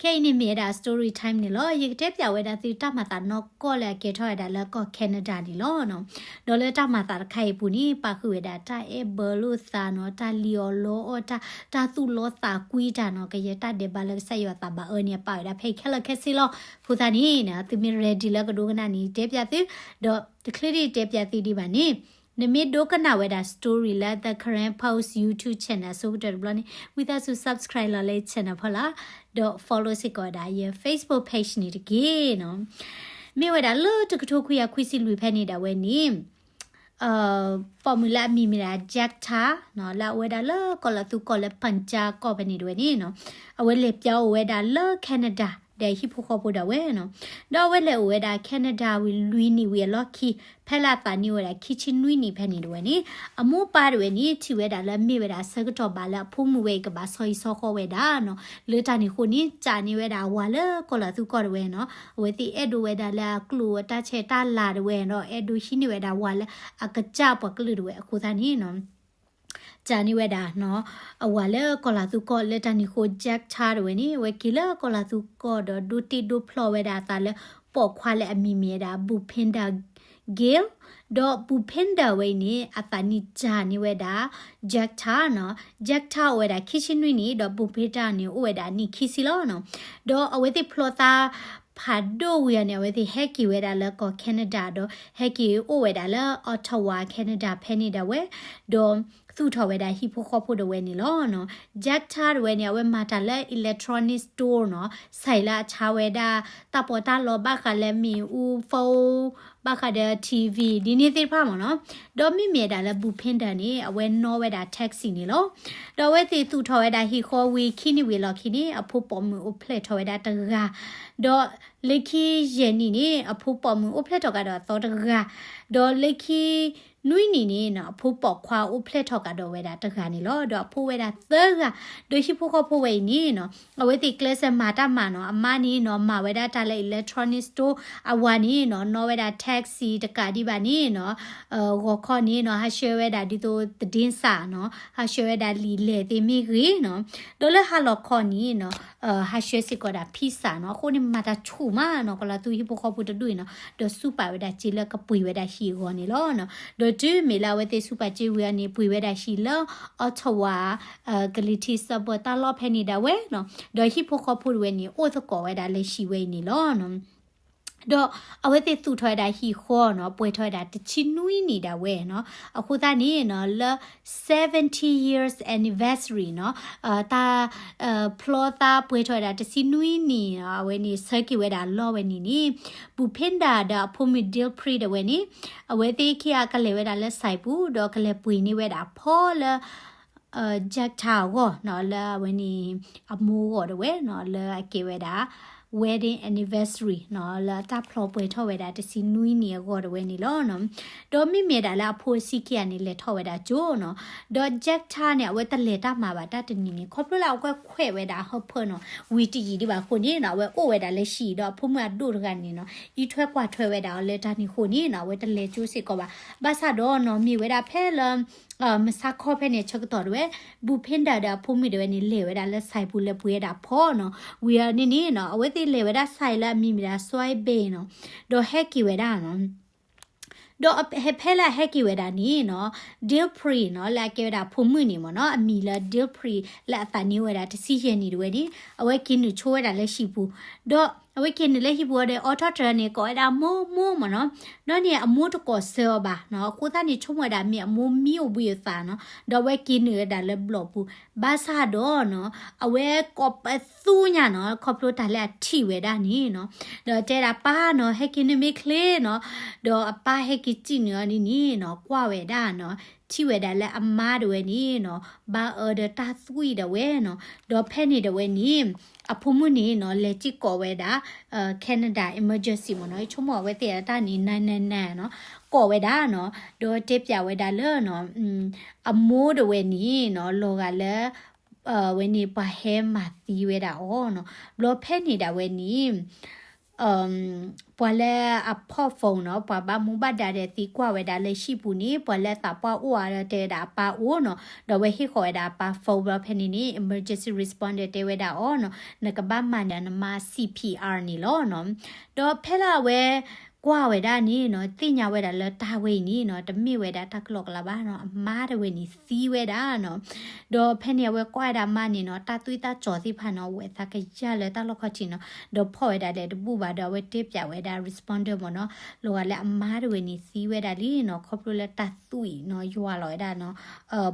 ခဲအံၤန့ၣ်မ့ၢ်ဝဲဒၣ် story time န့ၣ်လီၤ. ယကတဲပၠးဝဲဒၣ်သုတၢ်မၤသးနီၢ်ကီၢ်လၢအကဲထီၣ်ဝဲဒၣ်လၢကီၢ် Canada န့ၣ်လီၤ. ဒီးလၢတၢ်မၤသးတခါအံၤအပူၤန့ၣ် ပာ်ဃုာ်ဝဲဒၣ်တၢ်အဲၣ်ဘၢလိာ်သးနီၤ, တၢ်လံၣ်အီၣ်လီအီၣ်တၢ်, တၢ်သူၣ်လီသးကွံတၢ်နီၤ, ကယဲၢ်တၢ်ဒဲးဘးလၢကစၢ်ယွၤသးဘၣ်အၢန့ၣ် အပာ်ဝဲဒၣ်ဖဲအံၤခဲလၢာ်ခဲဆ့လီၤ. အဃိသတးန့ၣ် သုမ့ၢ် ready လၢကဒိကနၣ်န့ၣ် တဲပၠးသု, ဒီးတချုးဒံးတဲပၠးသုဒံးဘၣ်န့ၣ် နမ့ၢ်ဒိကနၣ်ဝဲဒၣ် story လၢ The Karen Post YouTube channel အဆိကတၢၢ်တဘျီန့ၣ် ဝံသးစူၤ subscribe လီၤလၢ channel ဖီလာ်, ဒီး follow စ့ၢ်ကီးဝဲဒၣ်ယ Facebook page န့ၣ်တက့ၢ်နီၤ. မ့ၢ်ဝဲဒၣ်လၢတကထိခွံကယၤခွံဆံလွံၢ်ဖဲန့ၣ်ဒၣ်ဝဲန့ၣ် ပိာ်မုၣ်လၢအမံၤမ့ၢ်ဒၣ် Jack Tar နီၤ, လၢအအိၣ်ဝဲဒၣ်လၢကီၢ်လီၤသူကီၢ်လၢ Punjab ကီၢ်ဖဲန့ၣ်ဒၣ်ဝဲန့ၣ်နီၤ, အဝဲလဲၤပၠးအိၣ်ဝဲဒၣ်လၢ Canada ဒီးဟံၣ်ဖိဃီဖိဒၣ်ဝဲနီၤ, ဒီးအဝဲလဲၤအိၣ်ဝဲဒၣ် Canada ဝံၤလွံၢ်နံၣ်ဝံၤအလီၢ်ခံ, ဖဲလၢအသးနံၣ်အိၣ်ဝဲဒၣ်ခံဆံနွံနံၣ်ဖဲန့ၣ်ဒၣ်ဝဲန့ၣ်, အမိၢ်ပၢ်ဒၣ်ဝဲန့ၣ် ထံၣ်ဝဲဒၣ်လၢမ့ၢ်ဝဲဒၣ်ဆၢကတီၢ်ဘၣ်လၢအဖိမုၣ်ဝဲအံၤကဘၣ်ဆီဟံၣ်ဆီဃီဝဲဒၣ်နီၤ, လၢတၢ်န့ၣ်အဃိန့ၣ် ကးန့ၢ်ဝဲဒၣ်အဝၤလၢကီၢ်လီၤသူကီၢ်ဒၣ်ဝဲနီၤ, အဝဲသ့ၣ်အဲၣ်ဒိးဝဲဒၣ်လၢအကျိၣ်အတၢ်ဆဲးတၢ်လၤဒၣ်ဝဲဒီး အဲၣ်ဒိးဟံးန့ၢ်ဝဲဒၣ်ဝၤလၢအကစၢ်ပှၤကလုာ်ဒၣ်ဝဲအဃိသတးန့ၣ်နီၤ ကးန့ၢ်ဝဲဒၣ်နီၤ, အဝၤလၢကီၢ်လီၤသူကီၢ်လၢတၢ်န့ၣ်အဃိ Jack Tar ဒၣ်ဝဲန့ၣ် အဝဲက့ၤလၢကီၢ်လီၤသူကီၢ်ဒီးဒိးတ့ဒိးဖျီဝဲဒၣ်အသးလၢ ပိာ်ခွါလၢအမံၤမ့ၢ်ဝဲဒၣ် Bhupinder Gill, ဒီး Bhupinder ဝဲအံၤန့ၣ် အသးနံၣ်ကးန့ၢ်ဝဲဒၣ် Jack Tar နီၤ, Jack Tar အိၣ်ဝဲဒၣ်ခံဆံနွံနံၣ် ဒီး Bhupinder န့ၣ် အိၣ်ဝဲဒၣ်နံၣ်ခံဆံလီၤနီၤ, ဒီးအဝဲသ့ၣ်ဖျီသး ဖးဒိၣ်ဝံၤအီၤန့ၣ် အဝဲသ့ၣ်ဟဲက့ၤဝဲဒၣ်လၢကီၢ် Canada ဒီး ဟဲက့ၤအိၣ်ဝဲဒၣ်လၢ Ottawa Canada ဖဲန့ၣ်ဒၣ်ဝဲ, ဒီးသူၣ်ထီၣ်ဝဲဒၣ်ဟံၣ်ဖိဃီဖိဒၣ်ဝဲန့ၣ်လီၤနီၤ. Jack Tar ဒၣ်ဝဲန့ၣ် အဝဲမၤတၢ်လၢ electronic store နီၤ, စးလၢအဆါဝဲဒၣ် တၢ်ပီးတၢ်လီဘၣ်ဃးလၢမ့ၣ်အူ phone ဘၣ်ဃးဒီး T V ဒ်န့ၣ်သ့ၣ်တဖၣ်မ့ၢ်နီၤ. ဒီးမ့မ့ၢ်ဒၣ်လၢ Bhupinder န့ၣ် အဝဲနီၣ်ဝဲဒၣ် taxi န့ၣ်လီၤ. ဒီးအဝဲသ့ၣ်သူၣ်ထီၣ်ဝဲဒၣ်ဟံၣ်ဃီဝံၤခံနံၣ်ဝံၤအလီၢ်ခံန့ၣ် အဖိပိာ်မုၣ်အိၣ်ဖျဲၣ်ထီၣ်ဝဲဒၣ်တဂၤ, ဒီးလၢခံယဲၢ်နံၣ်န့ၣ် အဖိပိာ်မုၣ်အိၣ်ဖျဲၣ်ထီၣ်ကဒီးအသီတဂၤ, ဒီးလၢခံနွံနံၣ်န့ၣ်နီၤ အဖိပိာ်ခွါအိၣ်ဖျဲၣ်ထီၣ်ကဒီးဝဲဒၣ်တဂၤန့ၣ်လီၤ. ဒီးအဖိဝဲဒၣ်သၢဂၤ, ဒီးဟံၣ်ဖိဃီဖိဝဲအံၤန့ၣ်နီၤ အဝဲသ့ၣ်ကျဲးစၢးမၤတၢ်မၤနီၤ, အမါန့ၣ်နီၤ မၤဝဲဒၣ်တၢ်လၢ electronic store, အဝၤန့ၣ်နီၤ နီၣ်ဝဲဒၣ် taxi တကးဒံးဘၣ်န့ၣ်နီၤ ဂီၤခီန့ၣ်နီၤ ဟးဆှၢဝဲဒၣ်ဒ်သိး သဒ့စးနီၤ, ဟးဆှၢဝဲဒၣ်လံာ်လဲၢ်သ့ၣ်မ့ၢ်ဂ့ၤနီၤ, ဒီးလၢဟါလီၤခီန့ၣ်နီၤ ဟးဆှၢစ့ၢ်ကီးဒၣ် pizza နီၤ. အဃိန့ၣ်မၤတၢ်ဆူၣ်မးနီၤ ကီၢ်လီၤသူဟံၣ်ဖိဃီဖိတဒူၣ်အံၤနီၤ, ဒီးစူးပာ်ဝဲဒၣ်စ့လၢကပှ့ၤဝဲဒၣ်ဟံၣ်အဂီၢ်န့ၣ်လီၤနီၤ. ဒီးတုၤမ့ၢ်လၢအဝဲသ့ၣ်စူးပာ်စ့ဝံၤအီၤန့ၣ် ပှ့ၤဝဲဒၣ်ဟံၣ်လၢ Ottawa ကလံၤထံး suburb တၢ်လီၢ်ဖဲန့ၣ်ဒၣ်ဝဲနီၤ, ဒီးဟံၣ်ဖိဃီဖိဒၣ်ဝဲန့ၣ် အိၣ်သကိးဝဲဒၣ်လၢဟံၣ်ဝဲအံၤန့ၣ်လီၤနီၤ. ဒီးအဝဲသ့ၣ်သူၣ်ထီၣ်ဝဲဒၣ်ဟံၣ်ဃီနီၤ, ပှဲၤထီၣ်ဝဲဒၣ်တဆံနွံနံၣ်ဒၣ်ဝဲနီၤ. အဃိသတးန့ၣ်နီၤ လၢ seventy years anniversary နီၤ, တၢ် ဖျီသးပှဲၤထီၣ်ဝဲဒၣ်တဆံနွံနံၣ်နီၤ, အဝဲန့ၣ်ဆၢက့ၤဝဲဒၣ်လီၢ်ဝဲန့ၣ်န့ၣ် Bhupinder ဒီးအဖိမုၣ် Dilpreet ဒၣ်ဝဲန့ၣ် အဝဲသ့ၣ်ခံဂၤကလဲၤဝဲဒၣ်လၢ စဲးပူၤ ဒီးကလဲၤပှ့ၤန့ၢ်ဝဲဒၣ်ဖီလၢ Jack Tar အဂီၢ်နီၤ, လၢအဝဲန့ၣ် အမိၢ်အဂီၢ်ဒၣ်ဝဲနီၤ, လၢအကဲဝဲဒၣ် wedding anniversary နီၤ, လၢတၢ်ဖျီပှဲၤထီၣ်ဝဲဒၣ်တဆံနွံနံၣ်အဂီၢ်ဒၣ်ဝဲန့ၣ်လီၤနီၤ. ဒီးမ့မ့ၢ်ဒၣ်လၢအဖိအဆံးခံဂၤန့ၣ် လဲၤထီၣ်ဝဲဒၣ်ကၠိနီၤ. ဒီး Jack Tar န့ၣ် အဝဲတလဲၤတၢ်မၤဘၣ်တၢ်တနံၤန့ၣ် ခီဖျိလၢအဝဲခွဲးဝဲဒၣ်ဟၢဖၢနီၤ, ဝံၤတယံာ်ဒံးဘၣ်အဃိန့ၣ်နီၤ, အဝဲအိၣ်ဝဲဒၣ်လၢဟံၣ်ဒီးအဖိမုၣ်အဒိၣ်တဂၤန့ၣ်နီၤ, အံးထွဲကွၢ်ထွဲဝဲဒၣ်အီၤလၢတၢ်န့ၣ်အဃိန့ၣ်နီၤ, အဝဲတလဲၤကၠိစ့ၢ်ကီးဘၣ်. ဘၣ်ဆၣ်ဒီးနီၤ မ့ၢ်ဝဲဒၣ်ဖဲလၢ မုၢ်ဆါခီဖဲန့ၣ် ဆၢကတီၢ်ဒၣ်ဝဲ Bhupinder ဒီးအဖိမုၣ်ဒၣ်ဝဲန့ၣ် လဲၤဝဲဒၣ်လၢ စဲးပူၤ လဲၤပှ့ၤဝဲဒၣ်ဖီနီၤ. ဝံၤအီၤန့ၣ်န့ၣ်နီၤ အဝဲသ့ၣ်လဲၤဝဲဒၣ် စဲး လၢအမံၤမ့ၢ်ဒၣ် Soybean နီၤ, ဒီးဟဲက့ၤဝဲဒၣ်နီၤ. ဒီးဖဲလၢအဟဲက့ၤဝဲဒၣ်န့ၣ်နီၤ Dilpreet နီၤ လၢအကဲဝဲဒၣ်အဖိမုၣ်န့ၣ်မ့ၢ်နီၤ, အမံၤလၢ Dilpreet လၢအသးနံၣ်အိၣ်ဝဲဒၣ်တဆံယဲၢ်နံၣ်ဒၣ်ဝဲန့ၣ် အဝဲက့ၤနုာ်ဆိဝဲဒၣ်လၢဟံၣ်ပူၤ, ဒီးအဝဲက့ၤနုာ်လၢဟံၣ်ပူၤအီၤဒီး အိးထီၣ်တြၢၤန့ၣ် ကိးဝဲဒၣ်မိၢ်မိၢ်မ့ၢ်နီၤ. ဒီးန့ၣ်အမိၢ်တကိးဆၢအီၤဘၣ်နီၤ, အဃိသတးန့ၣ် ဆိကမိၣ်ဝဲဒၣ်မ့ၢ်အမိၢ်မံအိၣ်ဘှံးအသးနီၤ, ဒီးအဝဲက့ၤနုာ်ဝဲဒၣ်လၢဘျီၣ်ပူၤ. ဘၣ်ဆၣ်ဒီးနီၤ အဝဲကိးပသူညါနီၤ ခီဖျိတၢ်လၢအထံၣ်ဝဲဒၣ်န့ၣ်နီၤ, ဒီးတဲဒၣ်ပၢ်နီၤ ဟဲက့ၤနုာ်မ့ၢ်ချ့နီၤ, ဒီးအပၢ်ဟဲက့ၤစံၣ်နုာ်အီၤန့ၣ်န့ၣ်နီၤ ကွၢ်ဝဲဒၣ်နီၤ ထံၣ်ဝဲဒၣ်လၢအမါဒၣ်ဝဲန့ၣ်နီၤ ဘါအၢဒီးတၢ်သွံၣ်ဒၣ်ဝဲနီၤ. ဒီးဖဲန့ၣ်ဒၣ်ဝဲန့ၣ် အဖိမုၣ်န့ၣ်နီၤ လဲၤစ့ၢ်ကီးဝဲဒၣ် Canada Emergency မ့ၢ်နီၤ, ဆိကမိၣ်အဝဲသ့ၣ်အတၢ်န့ၣ် နၢနၢနၢနီၤ ကိးဝဲဒၣ်နီၤ, ဒီးတဲပၠးဝဲဒၣ်လၢနီၤ အမိၢ်ဒၣ်ဝဲန့ၣ်နီၤ လီၤဂာ်လၢ ဝဲန့ၣ်ပှၤဟဲမၤသံဝဲဒၣ်အီၤနီၤ. ဘျီဖဲန့ၣ်ဒၣ်ဝဲန့ၣ် ပှၤလၢအဖီၣ် phone နီၤ, ပှၤဘၣ်မူဘၣ်ဒါဒီးသံကွၢ်ဝဲဒၣ်လၢဟံၣ်ပူၤန့ၣ် ပှၤလၢသးပှၢ်အိၣ်ဧါဒီးတဲဝဲဒၣ်အပၢ်အိၣ်နီၤ, ဒီးအဝဲဟ့ၣ်ဃီၤဝဲဒၣ်အပၢ် phone ဘျီဖဲန့ၣ်န့ၣ် emergency responder တဲဝဲဒၣ်အီၤနီၤ, နကဘၣ်မၤန့ၣ် နမၤ C P R န့ၣ်လီၤနီၤ. ဒီးဖဲလၢအဝဲကွၢ်ဝဲဒၣ်န့ၣ်နီၤ သ့ၣ်ညါဝဲဒၣ်လၢတၢ်ဝဲအံၤန့ၣ်နီၤ တမ့ၢ်ဝဲဒၣ်တၢ်ကလီကလီဘၣ်နီၤ, အမါတဝဲန့ၣ်သံဝဲဒၣ်နီၤ. ဒီးဖဲန့ၣ်အဝဲကွၢ်ဝဲဒၣ်အမါန့ၣ်နီၤ တၢ်သွံၣ်တၢ်စီၤသ့ၣ်တဖၣ်နီၤ ဝဲသးကယၢ်လၢတၢ်လီၢ်ခီၣ်ထံးနီၤ, ဒီးဖီၣ်ဝဲဒၣ်လဲၤတဘူၣ်ဘၣ်ဒီး အဝဲတဲပျးဝဲဒၣ် responder မ့ၢ်နီၤ, လီၤဂာ်လၢအမါတဝဲန့ၣ်သံဝဲဒၣ်လံနီၤ, ခီဖျိလၢတၢ်သွံၣ်နီၤ ယွၤလီၤဝဲဒၣ်နီၤ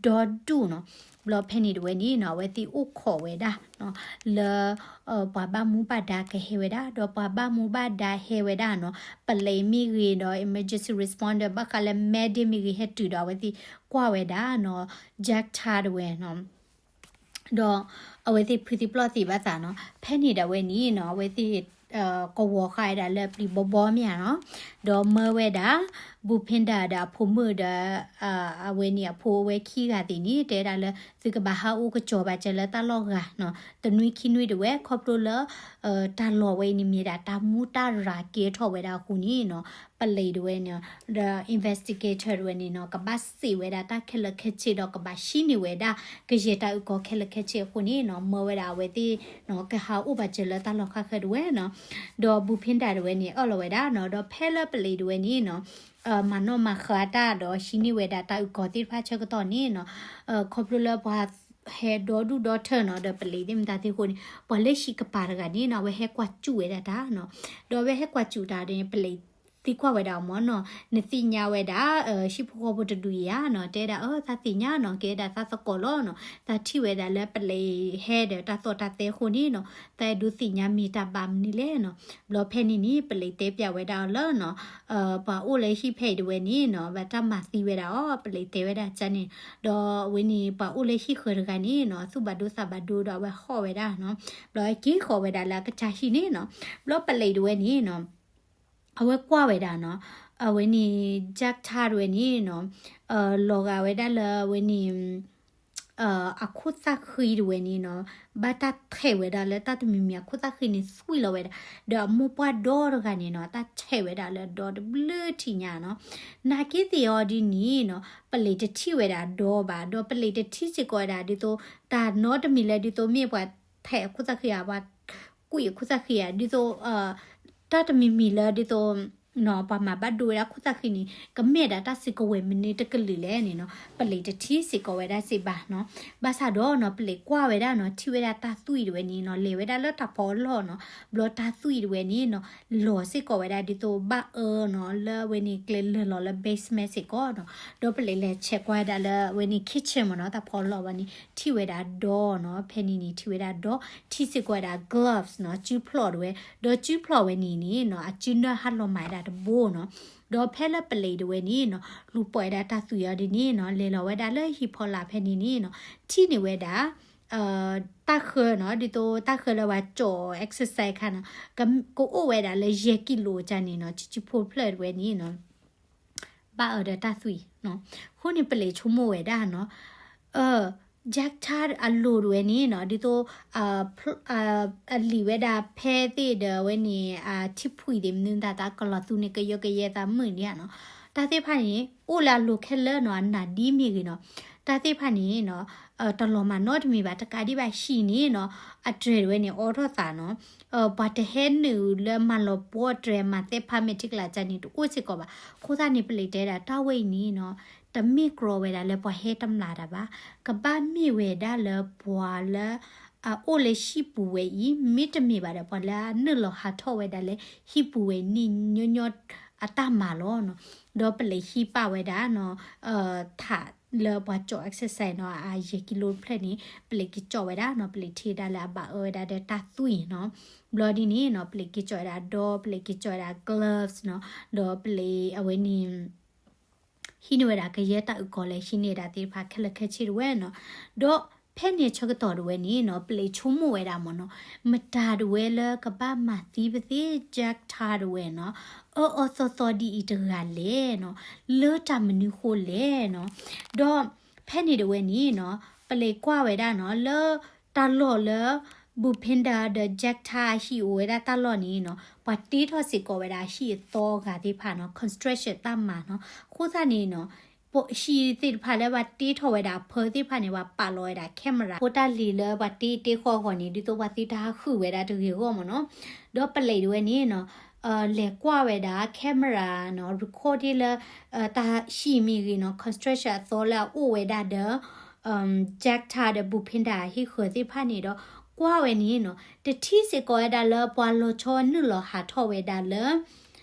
ဒီဒူၣ်နီၤ. ဘျီဖဲန့ၣ်တဝဲန့ၣ်နီၤ အဝဲသ့ၣ်အိၣ်ခိးဝဲဒၣ်နီၤ လၢ ပှၤဘၣ်မူဘၣ်ဒါကဟဲဝဲဒၣ်, ဒီးပှၤဘၣ်မူဘၣ်ဒါဟဲဝဲဒၣ်နီၤ, ပလံးမ့ၢ်ဂ့ၤဒီး emergency responder ဘၣ်ဃးလၢ medic မ့ၢ်ဂ့ၤ ဟဲတုၤဒီးအဝဲသ့ၣ်ကွၢ်ဝဲဒၣ်နီၤ Jack တဝဲနီၤ. ဒီးအဝဲသ့ၣ်ဖုသံပျီၢ်သံဘၣ်သးနီၤ, ဖဲန့ၣ်ဒၣ်ဝဲန့ၣ်နီၤ အဝဲသ့ၣ် ကဝီၤဃာ်ဝဲဒၣ်လၢပျံၤဘီဘီမ့ၢ်ဧါနီၤ, ဒီးမၢဝဲဒၣ် ဘူဖ့ဒၣ်ဒီးအဖိမုၣ်ဒီး အဝဲန့ၣ်အဖိအဝဲခံဂၤသ့ၣ်န့ၣ် တဲဝဲဒၣ်လၢ သုကဘၣ်ဟးအိၣ်ကစီၤဘၣ်စၢၤလၢတၢ်လီၢ်ဂၤနီၤ, တနွံခံနွံတဝဲ ခီဖျိလၢ တၢ်လီၢ်ဝဲအံၤန့ၣ်မ့ၢ်ဒၣ်တၢ်မူတၢ်ရၤကဲထီၣ်ဝဲဒၣ်အဃိန့ၣ်နီၤ, ပလံးတဝဲန့ၣ် ဒီး investigator တဝဲန့ၣ်နီၤ ကဘၣ်စံးဝဲဒၣ်တၢ်ခဲလၢာ်ခဲဆ့ဒီးကဘၣ်ဟံးန့ၢ်ဝဲဒၣ် ကယဲၢ်တၢ်အုၣ်ကီၤခဲလၢာ်ခဲဆ့အဃိန့ၣ်နီၤ မၢဝဲဒၣ်အဝဲသ့ၣ်နီၤ ကဟးအိၣ်ဘၣ်စၢၤလၢတၢ်လီၢ်ဃၣ်ဃၢၤတဝဲနီၤ, ဒီးဘူဖ့ဒၣ်တဝဲန့ၣ် အၢၣ်လီၤဝဲဒၣ်နီၤ, ဒီးဖဲလၢပလံးတဝဲန့ၣ်နီၤ မၤနီၣ်မၤဃါတၢ်ဒီးဟံးန့ၢ်ဝဲဒၣ်တၢ်အုၣ်ကီၤသ့ၣ်တဖၣ်ဆၢကတီၢ်န့ၣ်နီၤ, ခီဖျိလၢပှၤဟဲဒီဒူၣ်ဒီထၢနီၤ ဒီးပလံးသ့ၣ်မတၤသ့ၣ်အဃိန့ၣ် ပှၤလၢဟံၣ်ကပၤတဂၤန့ၣ်နီၤ အဝဲဟဲကွၢ်စူၣ်ဝဲဒၣ်တၢ်နီၤ, ဒီးအဝဲဟဲကွၢ်စူၣ်တၢ်ဒီး ပလံးသံကွၢ်ဝဲဒၣ်အီၤမ့ၢ်နီၤ, နသ့ၣ်ညါဝဲဒၣ် ဟံၣ်ဖိဃီဖိတဒူၣ်အံၤဧါနီၤ, တဲဒၣ်အၢ သးသ့ၣ်ညါနီၤ, ကဲဒၣ်သးသကိးလီၤနီၤ, သးထံၣ်ဝဲဒၣ်လၢပလံးဟဲဒီးတၢ်သီၣ်တၢ်သဲအဃိန့ၣ်နီၤ, သးအဲၣ်ဒိးသ့ၣ်ညါမ့ၢ်တၢ်ဘၣ်မနုၤလဲၣ်နီၤ, ဘျီဖဲန့ၣ်န့ၣ် ပလံးတဲပျးဝဲဒၣ်အီၤလၢနီၤ ပှၤအိၣ်လၢဟံၣ်ဖဲအံၤတဝဲန့ၣ်နီၤ ဘၣ်တၢ်မၤသံဝဲဒၣ်အီၤ ပလံးတဲဝဲဒၣ်ကန့ၣ်, ဒီးအဝဲန့ၣ်ပှၤအိၣ်လၢဟံၣ်ဃၢၤတဂၤန့ၣ်နီၤ သူၣ်ဘၣ်ဒိသးဘၣ်ဒိဒီးအဝဲဟီၣ်ဝဲဒၣ်နီၤ, ဘျီက့ၤဃီၤဝဲဒၣ်လၢအကစၢ်ဟံၣ်န့ၣ်နီၤ, ဘျီပလံးတဝဲန့ၣ်နီၤ အဝဲကွၢ်ဝဲဒၣ်နီၤ, အဝဲန့ၣ် Jack တဝဲန့ၣ်နီၤ လီၤဂာ်ဝဲဒၣ်လၢအဝဲန့ၣ် အခိၣ်သၣ်ဃံတဝဲန့ၣ်နီၤ, ဘၣ်တၢ်ထဲးဝဲဒၣ်လၢတၢ်တမံၤမံၤ အခိၣ်သၣ်ဃံန့ၣ်သွံၣ်လီၤဝဲဒၣ်, ဒီးအမိၢ်ပှၢ်ဒီတဂၤန့ၣ်နီၤ တၢ်ထဲးဝဲဒၣ်လၢဒီတဘျုးထံးညါနီၤ, နာ်က့သ့ၣ်အီၤဒ်န့ၣ်နီၤ ပလံးတထံၣ်ဝဲဒၣ်ဒီဘၣ်, ဒီးပလံးတထံၣ်စ့ၢ်ကီးဝဲဒၣ်ဒ်သိး တၢ်နီတမံၤလၢဒ်သိးမ့ၢ်ပှၤထဲးအခိၣ်သၣ်ဃံဧါ, ပှၤကွံာ်အခိၣ်သၣ်ဃံဧါ, ဒ်သိး တၢ်တမံၤမံၤလၢဒ်သိး ပှၤမၤဘၣ်ဒိဝဲဒၣ်ခိၣ်သၣ်ဃံန့ၣ် ကမ့ၢ်ဒၣ်တၢ်စုကဝဲၤမနုၤတကလုာ်လဲၣ်န့ၣ်နီၤ, ပလံးတထံၣ်စ့ၢ်ကီးဝဲဒၣ်စ့ၢ်ဘၣ်နီၤ. ဘၣ်ဆၣ်ဒီးနီၤ ပလံးကွၢ်ဝဲဒၣ်နီၤ ထံၣ်ဝဲဒၣ်တၢ်သွံၣ်တဝဲန့ၣ်နီၤ လဲၤဝဲဒၣ်လၢတၢ်ဖီအလီၢ်နီၤ, ဘျီတၢ်သွံၣ်တဝဲန့ၣ်နီၤ လီၤစ့ၢ်ကီးဝဲဒၣ်ဒ်သိးဘၣ်အၢနီၤ လၢအဝဲန့ၣ်ကျဲလၢာ်လီၤလၢ basement စ့ၢ်ကီးနီၤ. ဒီးပလံးလဲၤဆဲးကွၢ်ဝဲဒၣ်လၢအဝဲန့ၣ် kitchen မ့ၢ်နီၤ တၢ်ဖီအလီၢ်ဝဲန့ၣ် ထံၣ်ဝဲဒၣ်ဒီနီၤ, ဖဲန့ၣ်န့ၣ် ထံၣ်ဝဲဒၣ်ဒီ ထံၣ်စ့ၢ်ကီးဝဲဒၣ် gloves နီၤ စုဖျီၣ်တဝဲ, ဒီးစုဖျီၣ်ဝဲန့ၣ်န့ၣ်နီၤ အစုနၢၣ်ဟးလီၤမၤဝဲဒၣ်တဘိနီၤ. ဒီးဖဲလၢပလံးတဝဲန့ၣ်နီၤ လူၤပိာ်ဝဲဒၣ်တၢ်သွံၣ်အီၤဒ်န့ၣ်နီၤ လဲၤလီၤဝဲဒၣ်လၢဟံၣ်ဖီလာ်ဖဲန့ၣ်န့ၣ်နီၤ ထံၣ်န့ၢ်ဝဲဒၣ် တၢ်ဃၢနီၤ ဒ်သိးတၢ်ဃၢလၢပှၤကၠီၣ် exercise ခါနီၤ ကအိၣ်ဝဲဒၣ်လၢယဲၢ်ကံလိၤကန့ၣ်နီၤ စုစုဖိတဖျၢၣ်တဝဲန့ၣ်နီၤ ဘၣ်အၢဒီးတၢ်သွံၣ်နီၤ. အဃိန့ၣ်ပလံးဆိကမိၣ်ဝဲဒၣ်နီၤ Jack တၢ်အလိၤတဝဲန့ၣ်နီၤ ဒ်သိး အလံာ်ဝဲဒၣ်ဖဲသ့ၣ်ဒီးအဝဲန့ၣ် ထံၣ်ဖှံသ့ၣ်မနုၤသး တၢ်ကလီၤသူန့ၣ် ကယၢကယဲသးမုာ်န့ၣ်နီၤ. တၢ်သ့ၣ်တဖၣ်န့ၣ် အိၣ်လၢအလိၤခဲလၢာ်နီၤ အနၢ်ဒ်မ့ၢ်ဂ့ၤနီၤ. တၢ်သ့ၣ်တဖၣ်န့ၣ်နီၤ တလီၤမၢ်နီတမံၤဘၣ် တကးဒံးဘၣ်ဟံၣ်န့ၣ်နီၤ အတြဲၤတဝဲန့ၣ် အိးထီၣ်သးနီၤ ပှၤတဟဲနုာ်လၢမၤလီၤပှီၢ်တြဲၤမၤသဲဖးမဲာ်ထံကလၤကန့ၣ် တအိၣ်စ့ၢ်ကီးဘၣ်. အဃိသတးန့ၣ် ပလံးတဲဒၣ်တၢ်ဝဲအံၤန့ၣ်နီၤ တမ့ၢ်ကြီဝဲဒၣ်လၢပှၤဟဲတမျၢ်တၢ်ဘၣ်. ကဘၣ်မ့ၢ်ဝဲဒၣ်လၢပှၤလၢ အအိၣ်လၢဟံၣ်ပူၤဝဲအံၤ မ့တမ့ၢ်ဘၣ်ဒီး ပှၤလၢအနုာ်လီၤဟးထီၣ်ဝဲဒၣ်လၢဟံၣ်ပူၤဝဲန့ၣ်ညီညီအတၢ်မၤလီၤနီၤ. ဒီးပလံးဟံးပာ်ဝဲဒၣ်နီၤ ထးလၢပှၤကၠီၣ် exercise နီၤ အယဲၢ်ကံလိတဖျၢၣ်န့ၣ် ပလံးက့ၤကၠီၣ်ဝဲဒၣ်နီၤ ပလံးထံၣ်ဝဲဒၣ်လၢအဘၣ်အၢဝဲဒၣ်ဒီးတၢ်သွံၣ်နီၤ. ဘျီဒ်န့ၣ်နီၤ ပလံးက့ၤကၠီၣ်ဝဲဒၣ်ဒီ ပလံးက့ၤကၠီၣ်ဝဲဒၣ် gloves နီၤ ဒီးပလံးအဝဲန့ၣ် ဟံးန့ၢ်ဝဲဒၣ်ကယဲၢ်တၢ်အုၣ်ကီၤလၢဟံးန့ၢ်ဒၣ်သ့ၣ်တဖၣ်ခဲလၢာ်ခဲဆ့တဝဲနီၤ. ဒီးဖဲန့ၣ်ဆၢကတီၢ်တဝဲန့ၣ်နီၤ ပလံးဆိကမိၣ်ဝဲဒၣ်မ့ၢ်နီၤ မတၤတဝဲလၢကဘၣ်မၤသံပသ့ၣ် Jack တဝဲနီၤ အၢအၢသီသီဒ်အံၤတဂၤလဲၣ်နီၤ လၢတၢ်မနုၤဃိလဲၣ်နီၤ. ဒီးဖဲန့ၣ်တဝဲန့ၣ်နီၤ ပလံးကွၢ်ဝဲဒၣ်နီၤ လၢတၢ်လီၢ်လၢ Bhupinder ဒီး Jagtar အဟံၣ်အိၣ်ဝဲဒၣ်တၢ်လီၢ်န့ၣ်နီၤ, ပှၤတ့ထီၣ်စ့ၢ်ကီးဝဲဒၣ်ဟံၣ်အသီအဂၤသ့ၣ်တဖၣ်နီၤ, construction တၢ်မၤနီၤ. အဃိသတးန့ၣ်နီၤ, ဟံၣ်သ့ၣ်တဖၣ်လၢပှၤတ့ထီၣ်ဝဲဒၣ်အဖၢသ့ၣ်တဖၣ်န့ၣ် ပှၤပာ်လီၤဝဲဒၣ် camera ဖိတၢ်လံၤလၢပှၤတ့တ့ဃီအဂီၢ်န့ၣ် ဒ်သိးပှၤသ့တၢ်ဟးဃုာ်ဝဲဒၣ်တဂ့ၤအဂီၢ်မ့ၢ်နီၤ. ဒီးပလံးတဝဲန့ၣ်နီၤ လဲၤကွၢ်ဝဲဒၣ် camera နီၤ record လၢ တၢ်ဟံၣ်မ့ၢ်ဂ့ၤနီၤ construction အသီလၢအအိၣ်ဝဲဒၣ်ဒီး Jagtar ဒီး Bhupinder ဟံၣ်ဃၢၤသ့ၣ်တဖၣ်န့ၣ်ဒီး ကွၢ်ဝဲန့ၣ်နီၤ တထံၣ်စ့ၢ်ကီးဝဲဒၣ်လၢပှၤလီၤဆီနုာ်လီၤဟးထီၣ်ဝဲဒၣ်လၢ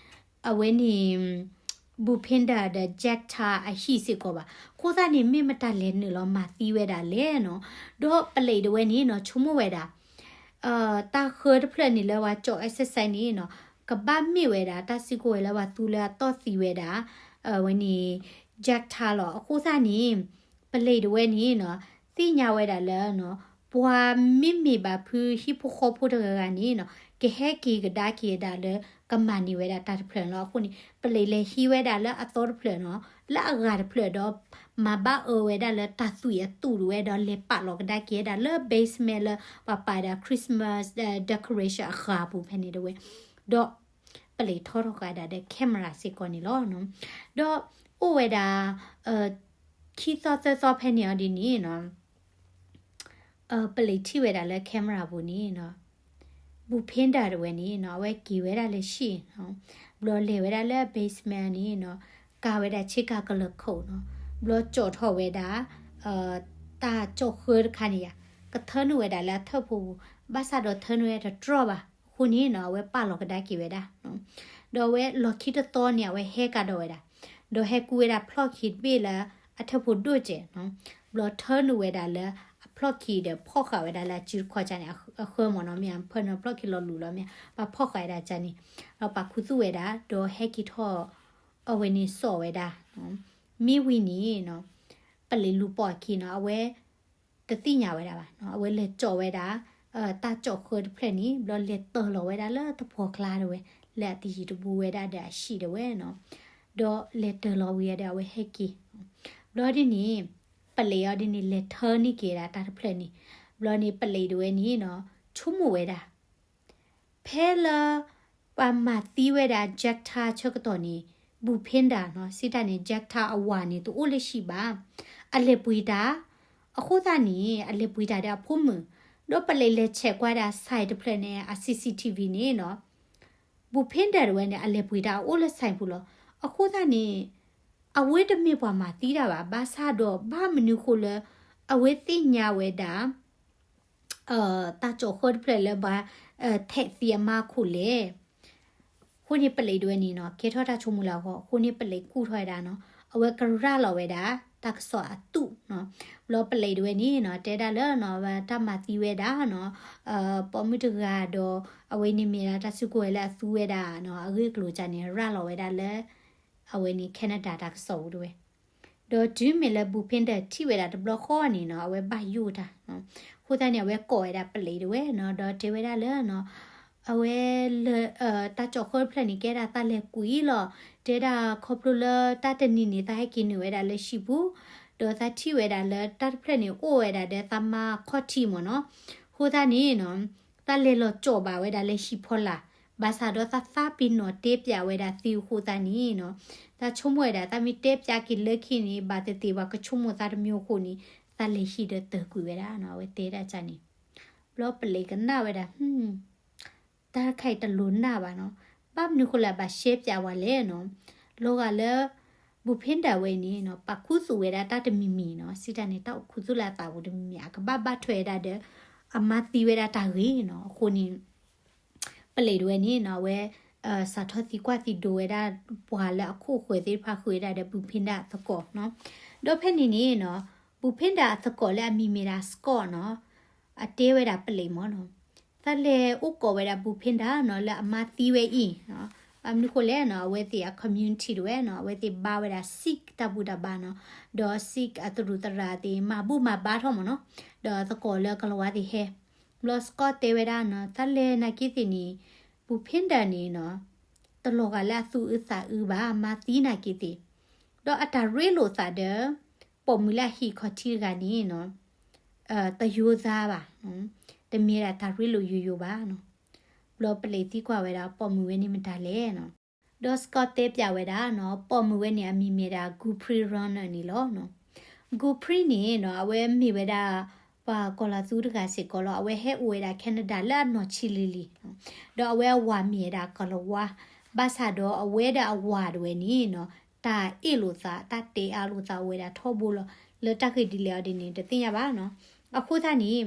အဝဲန့ၣ် Bhupinder ဒီး Jagtar အဟံၣ်စ့ၢ်ကီးဘၣ်. အဃိသတးန့ၣ် မ့ၢ်မတၤလဲၤနုာ်လီၤမၤသံဝဲဒၣ်လဲၣ်နီၤ. ဒီးပလံးတဝဲန့ၣ်နီၤ ဆိကမိၣ်ဝဲဒၣ် တၢ်ဃၢတဖျၢၣ်န့ၣ်လၢပှၤကၠီၣ် exercise န့ၣ်နီၤ ကဘၣ်မ့ၢ်ဝဲဒၣ် တၢ်စုကဝဲၤလၢပှၤသူလၢအတီၢ်သံဝဲဒၣ် အဝဲန့ၣ် Jagtar လီၤ. အဃိသတးန့ၣ် ပလံးတဝဲန့ၣ်နီၤ သ့ၣ်ညါဝဲဒၣ်လၢနီၤ ပှၤမ့မ့ၢ်ဘၣ်ဖုဟံၣ်ဖိဃီဖိတဂၤဂၤန့ၣ်နီၤ ကဟဲက့ၤကဒါက့ၤဝဲဒၣ်လၢကမၤန့ၢ်ဝဲဒၣ်တၢ်တဖျၢၣ်လီၤ. အဃိန့ၣ် ပလံးလဲၤဟံးဝဲဒၣ်လၢအသီတဖျၢၣ်နီၤ လၢအဂၤတဖျၢၣ်ဒီး မၤဘၣ်အၢဝဲဒၣ်လၢတၢ်သွံၣ်အသူၣ်တဝဲဒီး လဲၤပာ်လီၤကဒါက့ၤဝဲဒၣ်လၢ basement လၢပှၤပာ်ဝဲဒၣ် Christmas decoration အဂၤပူၤဖဲန့ၣ်တဝဲ ဒီးပလံးထီထီၣ်ဃာ်ဒၣ်ဒီး camera စ့ၢ်ကီးန့ၣ်လီၤ. ဒီးအိၣ်ဝဲဒၣ် ခံသီသၢသီဖဲန့ၣ်အီၤဒ်န့ၣ်နီၤ ပလံးထံၣ်ဝဲဒၣ်လၢ camera ပူၤန့ၣ်နီၤ Bhupinder တဝဲန့ၣ်နီၤ အဝဲက့ၤဝဲဒၣ်လၢဟံၣ်နီၤ ဘျီလဲၤဝဲဒၣ်လၢ basement န့ၣ်နီၤ ကၤဝဲဒၣ်ဆ့ကၤကလၢာ်ခိၣ်နီၤ ဘျီကၠီၣ်ထီၣ်ဝဲဒၣ် တၢ်ကၠီၣ်ဃၢတခါန့ၣ်ယါ ကထၢနုာ်ဝဲဒၣ်လၢအထၢၣ်ဖိပူၤ ဘၣ်ဆၣ်ဒီးထၢနုာ်ဝဲတတြီၢ်ဘၣ်. အဃိန့ၣ်နီၤ အဝဲပာ်လီၤကဒါက့ၤဝဲဒၣ် ဒီးအဝဲလီၢ်ခံတသီန့ၣ် အဝဲဟဲကဒီးဝဲဒၣ် ဒီးဟဲကူဝဲဒၣ်ဖျီၣ်ခံတဘ့ၣ်လၢအထၢၣ်ဖိဒိၣ်စဲးနီၤ ဘျီထၢနုာ်ဝဲဒၣ်လၢအဖျီၣ်ခံဒီး ဖီၣ်ဃာ်ဝဲဒၣ်လၢအစုတခီကၢ်န့ၣ် အဃၢမ့ၢ်နီၤ မ့ၢ်အဖၢနုာ်ဖျီၣ်ခံလီၤလူၤလီၤ မ့ၢ်ပှၤဖီၣ်ဃာ်ဝဲဒၣ်ကၢ်န့ၣ် ဒီးပာ်ခူသူၣ်ဝဲဒၣ် ဒီးဟဲက့ၤထီၣ် အဝဲန့ၣ်စိာ်ဝဲဒၣ် မ့ၢ်ဝံၤန့ၣ်နီၤ ပလံးလူၤပိာ်အခံနီၤ အဝဲ တသ့ၣ်ညါဝဲဒၣ်ဘၣ်နီၤ အဝဲလဲၤကၠီၣ်ဝဲဒၣ် တၢ်ကၠီၣ်ဃၢတဖျၢၣ်န့ၣ် ဘျီလဲၤတၢၤလီၤဝဲဒၣ်လၢတပှီၤကျါတဝဲ လၢအတယံၤတဘူးဝဲဒၣ်ဒီးအဟံၣ်တဝဲနီၤ ဒီးလဲၤတၢၤလီၤဝံၤဒီးအဝဲဟဲက့ၤ ဘျီဒ်န့ၣ် ပလံးအီၤဒ်န့ၣ် လဲၤထၢန့ၢ်က့ၤဒၣ်တၢ်တဖျၢၣ်န့ၣ် ဘျီန့ၣ်ပလံးတဝဲန့ၣ်နီၤ ဆိကမိၣ်ဝဲဒၣ် ဖဲလၢ ပှၤမၤသံဝဲဒၣ် Jagtar ဆၢကတီၢ်န့ၣ် Bhupinder နီၤ စံးတၢ်န့ၣ် Jagtar အဝၤန့ၣ် တအိၣ်လၢဟံၣ်ဘၣ် အလဲၤပှ့ၤတၢ် အဃိသတးန့ၣ် အလဲၤပှ့ၤတၢ်ဒီးအဖိမုၣ် ဒီးပလံးလဲၤဆဲးကွၢ်ဒၣ် site တဖျၢၣ်န့ၣ် အ CCTV န့ၣ်နီၤ Bhupinder တဝဲန့ၣ် အလဲၤပှ့ၤတၢ်အအိၣ်လၢ site ပူၤလီၤ. အဃိသတးန့ၣ် အဝဲတမ့ၢ်ပှၤမၤသံတၢ်ဘၣ် ဘၣ်ဆၣ်ဒီးဘၣ်မနုၤဃိလၢ အဝဲသ့ၣ်ညါဝဲဒၣ် တၢ်ကၠီၣ်ဃၢတဖျၢၣ်လၢပှၤ ထဲးသံအမါခိၣ်လဲၣ်. အဃိန့ၣ်ပလံးတဝဲန့ၣ်နီၤ ကဲထီၣ်တၢ်ဆိကမိၣ်လၢအဂီၢ် အဃိန့ၣ်ပလံးကူၣ်ထီၣ်ဝဲဒၣ်နီၤ အဝဲကရၤလီၤဝဲဒၣ် တၢ်ကစီၣ်အသူးနီၤ ဘျီပလံးတဝဲန့ၣ်နီၤ တဲဒၣ်လၢနီၤ တၢ်မၤသံဝဲဒၣ်နီၤ ပိာ်မုၣ်တဂၤဒီး အဝဲန့ၣ်မ့ၢ်ဒၣ်တၢ်စုကဝဲၤလၢအသူဝဲဒၣ်နီၤ အဂ့ၢ်အကျိၤကၢ်န့ၣ် ရၤလီၤဝဲဒၣ်လၢ အဝဲန့ၣ် Canada တၢ်ကစီၣ်ပူၤတဝဲ ဒီးတုၤမ့ၢ်လၢ Bhupinder ထံၣ်ဝဲဒၣ်တဘျီဃီန့ၣ်နီၤ အဝဲဘၣ်ယိၣ်တၢ် အဃိသတးန့ၣ် အဝဲကိးဝဲဒၣ်ပလံးတဝဲနီၤ ဒီးတဲဝဲဒၣ်လၢနီၤ အဝဲလၢ တၢ်ကၠီၣ်ဃၢတဖျၢၣ်န့ၣ် ကဲဒၣ်သးလဲၤကွံာ်လီၤ တဲဒၣ်ခီဖျိလၢတၢ်တနံၤန့ၣ် သးဟဲက့ၤနုာ်ဝဲဒၣ်လၢဟံၣ်ပူၤ ဒီးသးထံၣ်ဝဲဒၣ်လၢတၢ်တဖျၢၣ်န့ၣ် အိၣ်ဝဲဒၣ်ဒီးသးမါခီၣ်ထံးမ့ၢ်နီၤ အဃိသတးန့ၣ်နီၤ သးလဲၤလီၤကၠီၣ်ဘၣ်ဝဲဒၣ်လၢဟံၣ်ဖီလာ် ဘၣ်ဆၣ်ဒီးသးသးပ့ၤနီၣ်တဲပၠးဝဲဒၣ်သ့အဃိသတးန့ၣ်နီၤ သးဆိကမိၣ်ဝဲဒၣ် သးမ့ၢ်တဲပၠးက့ၤလၢခံန့ၣ် ဘၣ်သ့ၣ်သ့ၣ်ပှၤကဆိကမိၣ်သးတမံၤအဃိန့ၣ် သးလဲၤဟံၣ်ဒီးတၢၤကွံာ်ဝဲဒၣ်နီၤ အဝဲတဲဒၣ်ကၢ်န့ၣ် ဘျီပလံးကနၣ်ဝဲဒၣ် တၢ်တခါအံၤတလိၤနၢ်ဘၣ်နီၤ ဘၣ်မနုၤဃိလၢအဘၣ်ရှဲပၠးဝဲလဲၣ်နီၤ လီၤဂာ်လၢ Bhupinder ဝဲန့ၣ်နီၤ ပာ်ခူသူၣ်ဝဲဒၣ်တၢ်တမံၤမံၤနီၤ စံးတၢ်န့ၣ် တၢ်အိၣ်ခူသူၣ်လၢအသးပူၤတမံၤမံၤ အကဘၣ်ဘၣ်ထွဲဝဲဒၣ်ဒီး အမါသံဝဲဒၣ်တၢ်ဂ့ၢ်နီၤ အဃိန့ၣ် ပလံးတဝဲန့ၣ်နီၤ အဝဲ စးထီၣ်သံကွၢ်သံဒိးဝဲဒၣ် ပှၤလၢအခိၣ်ဃၢၤသ့ၣ်တဖၣ်ဃုာ်ဝဲဒၣ်ဒီး Bhupinder အသကိးနီၤ ဒီးဖဲန့ၣ်န့ၣ်နီၤ Bhupinder အသကိးလၢအမံၤမ့ၢ်ဒၣ် Scott နီၤ အတဲဝဲဒၣ်ပလံးမ့ၢ်နီၤ သးလဲၤအိၣ်ကိးဝဲဒၣ် Bhupinder နီၤ လၢအမါသံဝဲအံၤ ဘၣ်မနုၤဃိလဲၣ်နီၤ အဝဲသ့ၣ်အ community တဝဲနီၤ အဝဲသ့ၣ်ဘါဝဲဒၣ် Sikh တၢ်ဘူၣ်တၢ်ဘါနီၤ ဒီး Sikh အသရူးသရၣ်သ့ၣ် မၤဘူၣ်မၤဘါထီၣ်မ့ၢ်နီၤ ဒီးသကိးလၢကလီၤဝါသ့ၣ်ဟဲ ဘျီ Scott တဲဝဲဒၣ်နီၤ သးလဲၤနာ်က့သ့ၣ်န့ၣ် Bhupinder န့ၣ်နီၤ တလီၤဂာ်လၢအသူၣ်အုးသးအုးဘၣ် မါသံနာ်က့သ့ၣ် ဒီးအတၢ်ရ့လိာ်သးဒီး ပိာ်မုၣ်လၢအဟံၣ်ခီၣ်ထံးတဂၤန့ၣ်နီၤ တယိသးဘၣ် တမ့ၢ်ဒၣ်တၢ်ရ့လိာ်ယိာ်ယိာ်ဘၣ်နီၤ. ဘျီပလံးသံကွၢ်ဝဲဒၣ် ပိာ်မုၣ်ဝဲန့ၣ်မတၤလဲၣ်နီၤ. ဒီး Scott တဲပၠးဝဲဒၣ်နီၤ ပိာ်မုၣ်ဝဲန့ၣ်အမံၤမ့ၢ်ဒၣ် Gulpri Ronner န့ၣ်လီၤနီၤ. Gulpri န့ၣ်နီၤ အဝဲမ့ၢ်ဝဲဒၣ် ပှၤကီၤလၤသူတဂၤစ့ၢ်ကီးလီၤ. အဝဲဟဲအိၣ်ဝဲဒၣ် Canada လၢအနီၢ်ဆံးလံၤလံၤနီၤ. ဒီးအဝဲအဝၤမ့ၢ်ဝဲဒၣ်ကလၤဝါ, ဘၣ်ဆၣ်ဒီးအဝဲဒီးအဝၤတဝဲန့ၣ်နီၤ တၢ်အ့ၣ်လိာ်သး တၢ်တဲအါလိာ်သးအိၣ်ဝဲဒၣ်ထီဘိလီၤ. လၢတၢ်ဃ့ၢ်ဒ်လဲၣ်အီၤဒ်န့ၣ် တသ့ၣ်ညါဘၣ်နီၤ. အဃိသတးန့ၣ်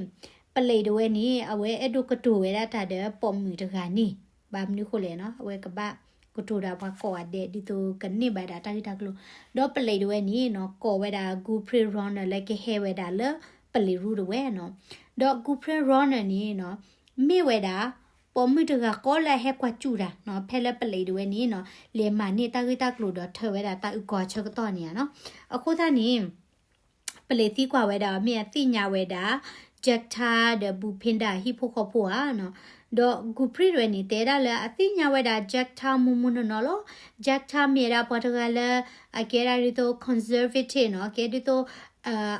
ပလံးတဝဲန့ၣ် အဝဲအဲၣ်ဒိးကတိၤဝဲဒၣ်တၢ်ဒီးပိာ်မုၣ်တဂၤန့ၣ် ဘၣ်မနုၤဃိလဲၣ်နီၤ အဝဲကဘၣ်ကတိၤဒီးပှၤကိးဂၤဒဲး ဒ်သိးကန့ၢ်ဘၣ်ဒၣ်တၢ်ဂ့ၢ်တၢ်ကျိၤ, ဒီးပလံးတဝဲန့ၣ်နီၤ ကိးဝဲဒၣ် Gulpri Ronner လၢကဟဲဝဲဒၣ်လၢပလံးရူတဝဲနီၤ. ဒီး Gulpri Ronner န့ၣ်နီၤ မ့ၢ်ဝဲဒၣ် ပိာ်မုၣ်တဂၤဃီလၢအဟဲကွၢ်စူၣ်တၢ်နီၤ ဖဲလၢပလံးတဝဲန့ၣ်နီၤ လဲၤမၤန့ၢ်တၢ်ဂ့ၢ်တၢ်ကျိၤဒီးထၢဝဲဒၣ်တၢ်အုၣ်ကီၤအဆၢကတီၢ်န့ၣ်ဧါနီၤ. အဃိသတးန့ၣ် ပလံးသံကွၢ်ဝဲဒၣ် မ့ၢ်အသ့ၣ်ညါဝဲဒၣ် Jacta ဒီး Bhupinder ဟံၣ်ဖိဃီဖိဧါနီၤ. ဒီး Gulpri တဝဲန့ၣ် တဲဒၣ်လၢအသ့ၣ်ညါဝဲဒၣ် Jacta မူမူနီၢ်နီၢ်လီၤ. Jacta မ့ၢ်ဝဲဒၣ်ပှၤတဂၤလၢ အကဲဒၣ်ဒ်သိး conservative နီၤ ကဲဒ်သိး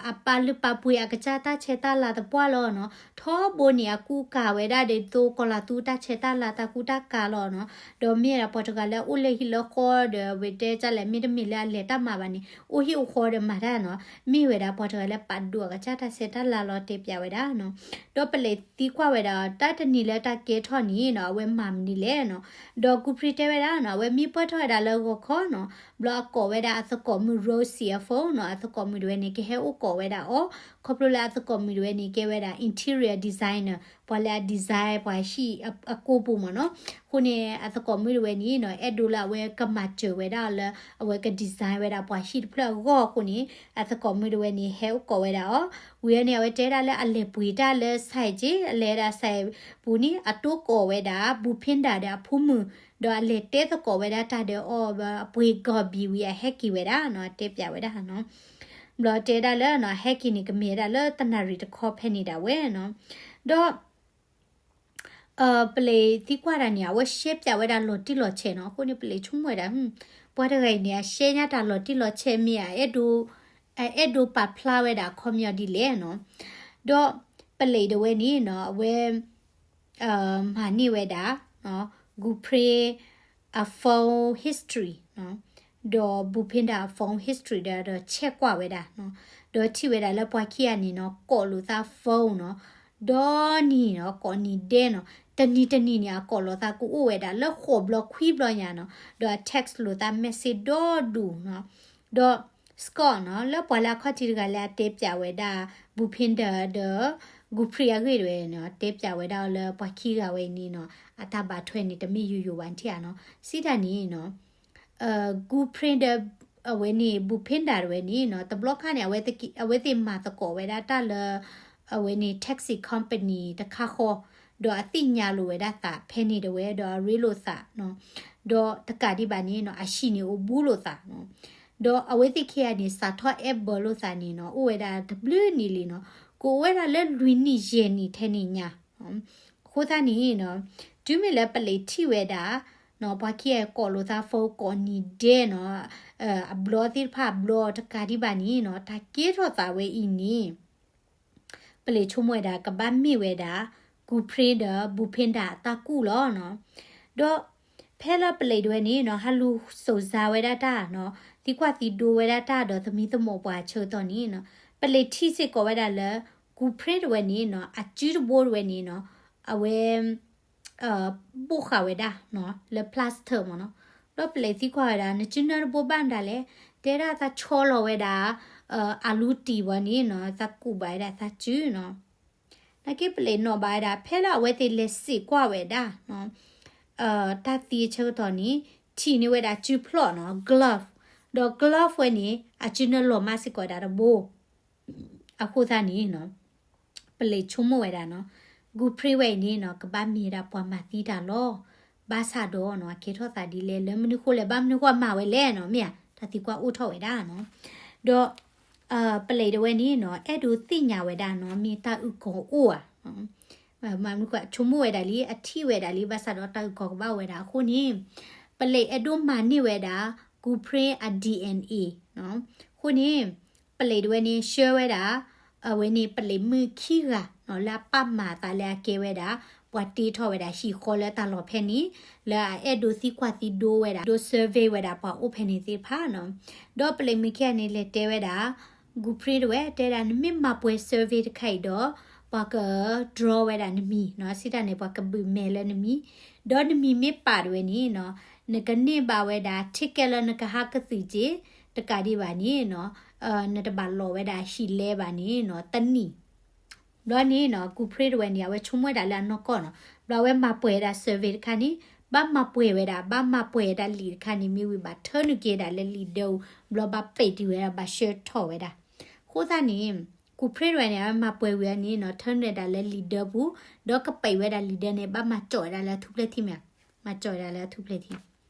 အပာ်လုၢ်ပာ်ပှ့ၤအကစၢ်တၢ်ဆဲးတၢ်လၤသပှၢ်လီၤနီၤ. ထီဘိန့ၣ် အကူအကၤဝဲဒၣ်ဒ်သိးကီၤလၤသူတၢ်ဆဲးတၢ်လၤတၢ်ကူတၢ်ကၤလီၤနီၤ. ဒီးမ့ၢ်ဝဲဒၣ်ပှၤတဂၤလၢအိၣ်လၢဟံၣ်လၢဃီဒီး ဝဲတဲကလဲၣ် မ့တမ့ၢ်လၢအလဲၤတၢ်မၤဘၣ်န့ၣ် အိၣ်ဟံၣ်အိၣ်ဃီဒီးမၤတၢ်နီၤ. မ့ၢ်ဝဲဒၣ်ပှၤတဂၤလၢပာ်ဒိၣ်အကစၢ်တၢ်ဆဲးတၢ်လၤလီၤ တဲပၠးဝဲဒၣ်နီၤ. ဒီးပလံးသံကွၢ်ဝဲဒၣ် တၢ်တနံၤလၢတၢ်ကဲထီၣ်န့ၣ်နီၤ အဝဲမၤမနုၤလဲၣ်နီၤ. ဒီး Gulpri တဲဝဲဒၣ်နီၤ အဝဲမံပၢၢ်ထီၣ်ဝဲဒၣ်လၢဂီၤခီနီၤ ဘျီအကိးဝဲဒၣ်အသကိးမုၣ် Rosie အ phone နီၤ. အသကိးမုၣ်တဝဲန့ၣ် ကဟဲအိၣ်ကိးဝဲဒၣ်အီၤ ခီဖျိလၢအသကိးမုၣ်တဝဲန့ၣ် ကဲဝဲဒၣ် interior designer ပှၤလၢအ design ပှၤဟံၣ်အကိပူၤမ့ၢ်နီၤ. အဃိန့ၣ် အသကိးမုၣ်တဝဲန့ၣ်နီၤ အဲၣ်ဒိးလၢအဝဲကမၤစၢၤဝဲဒၣ်အီၤလၢ အဝဲက design ဝဲဒၣ်ပှၤဟံၣ်တဖျၢၣ်အဂီၢ်အဃိန့ၣ် အသကိးမုၣ်တဝဲန့ၣ် ဟဲအိၣ်ကိးဝဲဒၣ်အီၤ. ဝံၤအီၤန့ၣ် အဝဲတဲဒၣ်လၢအလဲၤပှ့ၤတၢ်လၢ ဆိုင်က့ အလဲၤဒၣ် ဆိုင် ပူၤန့ၣ် အတိကိးဝဲဒၣ် Bhupinder ဒီးအဖိမုၣ် ဒီးအလဲၤတဲသကိးဝဲဒၣ်တၢ်ဒီးအီၤ အပှ့ၤကီၢ်ဘံၤဝံၤအဟဲက့ၤဝဲဒၣ်နီၤ တဲပၠးဝဲဒၣ်နီၤ. ဘျီတဲဒၣ်လၢနီၤ ဟဲက့ၤန့ၣ် ကမ့ၢ်ဝဲဒၣ်လၢတနၣ်ရံၣ်တခီဖဲန့ၣ်ဒၣ်ဝဲနီၤ. ဒီး ပလံးသံကွၢ်တၢ်န့ၣ် အဝဲရှဲပၠးဝဲဒၣ်လီၤတံၢ်လီၤဆဲးနီၤ. အဃိန့ၣ် ပလံးဆိကမိၣ်ဝဲဒၣ် ပှၤတဂၤအံၤန့ၣ် အရှဲညါတၢ်လီၤတံၢ်လီၤဆဲးမ့ၢ် အအဲၣ်ဒိး အအဲၣ်ဒိးပာ်ဖျါဝဲဒၣ်အခီပညီဒ်လဲၣ်နီၤ. ဒီးပလံးတဝဲန့ၣ်နီၤ အဝဲ မၤန့ၢ်ဝဲဒၣ် Gulpri အ phone history နီၤ ဒီး Bhupinder အ phone history ဒီး ဒီးဆဲးကွၢ်ဝဲဒၣ်နီၤ. ဒီးထံၣ်ဝဲဒၣ်လၢပှၤခံဂၤန့ၣ်နီၤ ကိးလိာ်သး phone နီၤ ဒီနံၤနီၤ ကိးနံၤဒဲးနီၤ. တနံၤတနံၤန့ၣ် အကိးလိာ်သးကအိၣ်ဝဲဒၣ်လၢဃိးဘျီခွံဘျီညါနီၤ. ဒီးအ text လိာ်သး message ဒီဒူၣ်နီၤ. ဒီး Scott နီၤ လၢပှၤလၢအခီၣ်ထံးတဂၤလၢအတဲပၠးဝဲဒၣ် Bhupinder ဒီး Gulpri အဂ့ၢ်တဝဲနီၤ တဲပၠးဝဲဒၣ်အီၤလၢပှၤခံဂၤဝဲအံၤန့ၣ်နီၤ အတၢ်ဘၣ်ထွဲန့ၣ် တမ့ၢ်ယိယိဘၣ်ထံၣ်ဧါနီၤ. စံးတၢ်န့ၣ်နီၤ Gulpri ဒီး အဝဲန့ၣ် Bhupinder တဝဲန့ၣ်နီၤ တဘျီခါန့ၣ် အဝဲသ့ၣ်မၤသကိးဝဲဒၣ်တၢ်လၢ အဝဲန့ၣ် taxi company တခါဃီ ဒီးအသ့ၣ်ညါလိာ်ဝဲဒၣ်သးဖဲန့ၣ်တဝဲ ဒီးအရ့လိာ်သးနီၤ. ဒီးတကးဒံးဘၣ်န့ၣ်နီၤ အဟံၣ်န့ၣ်အိၣ်ဘူးလိာ်သးနီၤ. ဒီးအဝဲသ့ၣ်ခံဂၤန့ၣ် စးထီၣ်အဲၣ်ဘၢလိာ်သးန့ၣ်နီၤ အိၣ်ဝဲဒၣ်တဘျုးနံၣ်လံနီၤ. ကအိၣ်ဝဲဒၣ်လၢလွံၢ်နံၣ်ယဲၢ်နံၣ်ထဲန့ၣ်ညါ အဃိသတးန့ၣ်နီၤ တုၤမ့ၢ်လၢပလံးထံၣ်ဝဲဒၣ်နီၤ ပှၤခံဂၤကိးလိာ်သး phone ကိးနံၤဒဲးနီၤ အဘျီသ့ၣ်တဖၣ်အဘျီတကးဒံးဘၣ်န့ၣ်နီၤ တၢ်ကဲထီၣ်သးဝဲအံၤန့ၣ် ပလံးဆိကမိၣ်ဝဲဒၣ် ကဘၣ်မ့ၢ်ဝဲဒၣ် Gulpri ဒီး Bhupinder အတၢ်ကူၣ်လီၤနီၤ. ဒီးဖဲလၢပလံးတဝဲန့ၣ်နီၤ ဟးလူၤစိာ်စါဝဲဒၣ်တၢ်နီၤ သံကွၢ်သံဒိဝဲဒၣ်တၢ်ဒီးသမံသမိးပှၤအဆၢကတီၢ်န့ၣ်နီၤ ပလံးထံၣ်စ့ၢ်ကီးဝဲဒၣ်လၢ Gulpri တဝဲန့ၣ်နီၤ အစုတဘိတဝဲန့ၣ်နီၤ အဝဲ ဘိၣ်ဃာ်ဝဲဒၣ်နီၤ လၢ plaster မ့ၢ်နီၤ. ဒီးပလံးသံကွၢ်ဝဲဒၣ် နစုနၢတဘိဘၣ်မတၤလဲၣ်, တဲဒၣ်သးဆီလီၤဝဲဒၣ် အလူတံၢ်ဘၣ်န့ၣ်နီၤ သးကူးဘၣ်ဝဲဒၣ်သးစုနီၤ. နာ်က့ပလံးနီၣ်ဘၣ်ဝဲဒၣ် ဖဲလၢအဝဲသ့ၣ်လဲၤစံးကွၢ်ဝဲဒၣ် တၢ်သံအဆၢကတီၢ်န့ၣ် ထံၣ်န့ၢ်ဝဲဒၣ်စုဖျီၣ်နီၤ glove, ဒီး glove ဝဲန့ၣ် အစုနၢလီၤမၢ်စ့ၢ်ကီးဝဲဒၣ်တဘိ အဃိသတးန့ၣ်နီၤ ပလံးဆိကမိၣ်ဝဲဒၣ်နီၤ Gulpri ဝဲအံၤန့ၣ်နီၤ ကဘၣ်မ့ၢ်ဝဲဒၣ်ပှၤမၤသံတၢ်လီၤ. ဘၣ်ဆၣ်ဒီးနီၤ အကဲထီၣ်သးဒ်လဲၣ် လၢမနုၤဃိလဲၣ် ဘၣ်မနုၤဃိအမၤဝဲလဲၣ်နီၤ မ့ၢ်ဧါ တၢ်သံကွၢ်အိၣ်ထီၣ်ဝဲဒၣ်နီၤ. ဒီး ပလံးတဝဲန့ၣ်နီၤ အဲၣ်ဒိးသ့ၣ်ညါဝဲဒၣ်နီၤ မ့ၢ်တၢ်အုၣ်ကီၤအိၣ်ဧါ မနုၤဃိ ဆိကမိၣ်ဝဲဒၣ်လံ အထံၣ်ဝဲဒၣ်လံ ဘၣ်ဆၣ်ဒီးတၢ်အုၣ်ကီၤကဘၣ်အိၣ်ဝဲဒၣ်အဃိန့ၣ် ပလံးအဲၣ်ဒိးမၤန့ၢ်ဝဲဒၣ် Gulpri အ DNA နီၤ. အဃိန့ၣ် ပလံးတဝဲန့ၣ် ဆှၢဝဲဒၣ် အဝဲန့ၣ်ပလံးမုၣ်ခံဂၤ လၢအပာ်မၤအသးလၢအကဲဝဲဒၣ် ပှၤတ့ထီၣ်ဝဲဒၣ်ဟံၣ်ဃီလၢတၢ်လီၢ်ဖဲန့ၣ်, လၢအအဲၣ်ဒိးသံကွၢ်သံဒိဝဲဒၣ် ဒိ survey ဝဲဒၣ်ပှၤအိၣ်ဖဲန့ၣ်သ့ၣ်တဖၣ်နီၤ. ဒီးပလံးမုၢ်ခံဂၤန့ၣ် လဲၤတဲဝဲဒၣ် ကူဖြ့တဝဲ တဲဒၣ် နမ့ၢ်မၤပှဲၤ survey တခါအံၤဒီး ပှၤက draw ဝဲဒၣ်နမံၤနီၤ, စံးတၢ်န့ၣ် ပှၤကဘုးမဲာ်လၢနမံၤ, ဒီးနမံၤမ့ၢ်ပာ်တဝဲန့ၣ်နီၤ, နကန့ၢ်ဘၣ်ဝဲဒၣ် ticket လၢနကဟးကသုၣ်က့ၤ, တကးဒံးဘၣ်န့ၣ်နီၤ, နတဘၣ်လီၤဝဲဒၣ်ဟံၣ်လဲဘၣ်န့ၣ်နီၤ တနံၣ် ဘျီန့ၣ်နီၤ ကူဖြ့တဝဲန့ၣ် အဝဲဆိကမိၣ်ဝဲဒၣ်လၢအနီၢ်ကီၢ်နီၤ, ဘျီအဝဲမၤပှဲၤဝဲဒၣ် survey တခါန့ၣ်, ဘၣ်မၤပှဲၤဝဲဒၣ် ဘၣ်မၤပှဲၤဝဲဒၣ်လံာ်တခါန့ၣ် မ့ၢ်ဝံၤဘၣ်ထၢနုာ်က့ၤဒၣ်လၢလံာ်ဒၢပူၤ, ဘျီဘၣ်ပဲာ်တံၢ်ဝဲဒၣ် ဘၣ်ဆှၢထီၣ်ဝဲဒၣ်. အဃိသတးန့ၣ် ကူဖြ့တဝဲန့ၣ် အဝဲမၤပှဲၤဝံၤန့ၣ်နီၤ ထၢနုာ်ဒၣ်လၢလံာ်ဒၢပူၤ, ဒီးကပဲာ်ဝဲဒၣ်လံာ်ဒၢန့ၣ် ဘၣ်မၤကၠီၣ်ဝဲဒၣ်လၢအထူၣ်ဖျဲၣ်ထံမ့ၢ်ဧါ, မၤကၠီၣ်ဝဲဒၣ်လၢအထူၣ်ဖျဲၣ်ထံ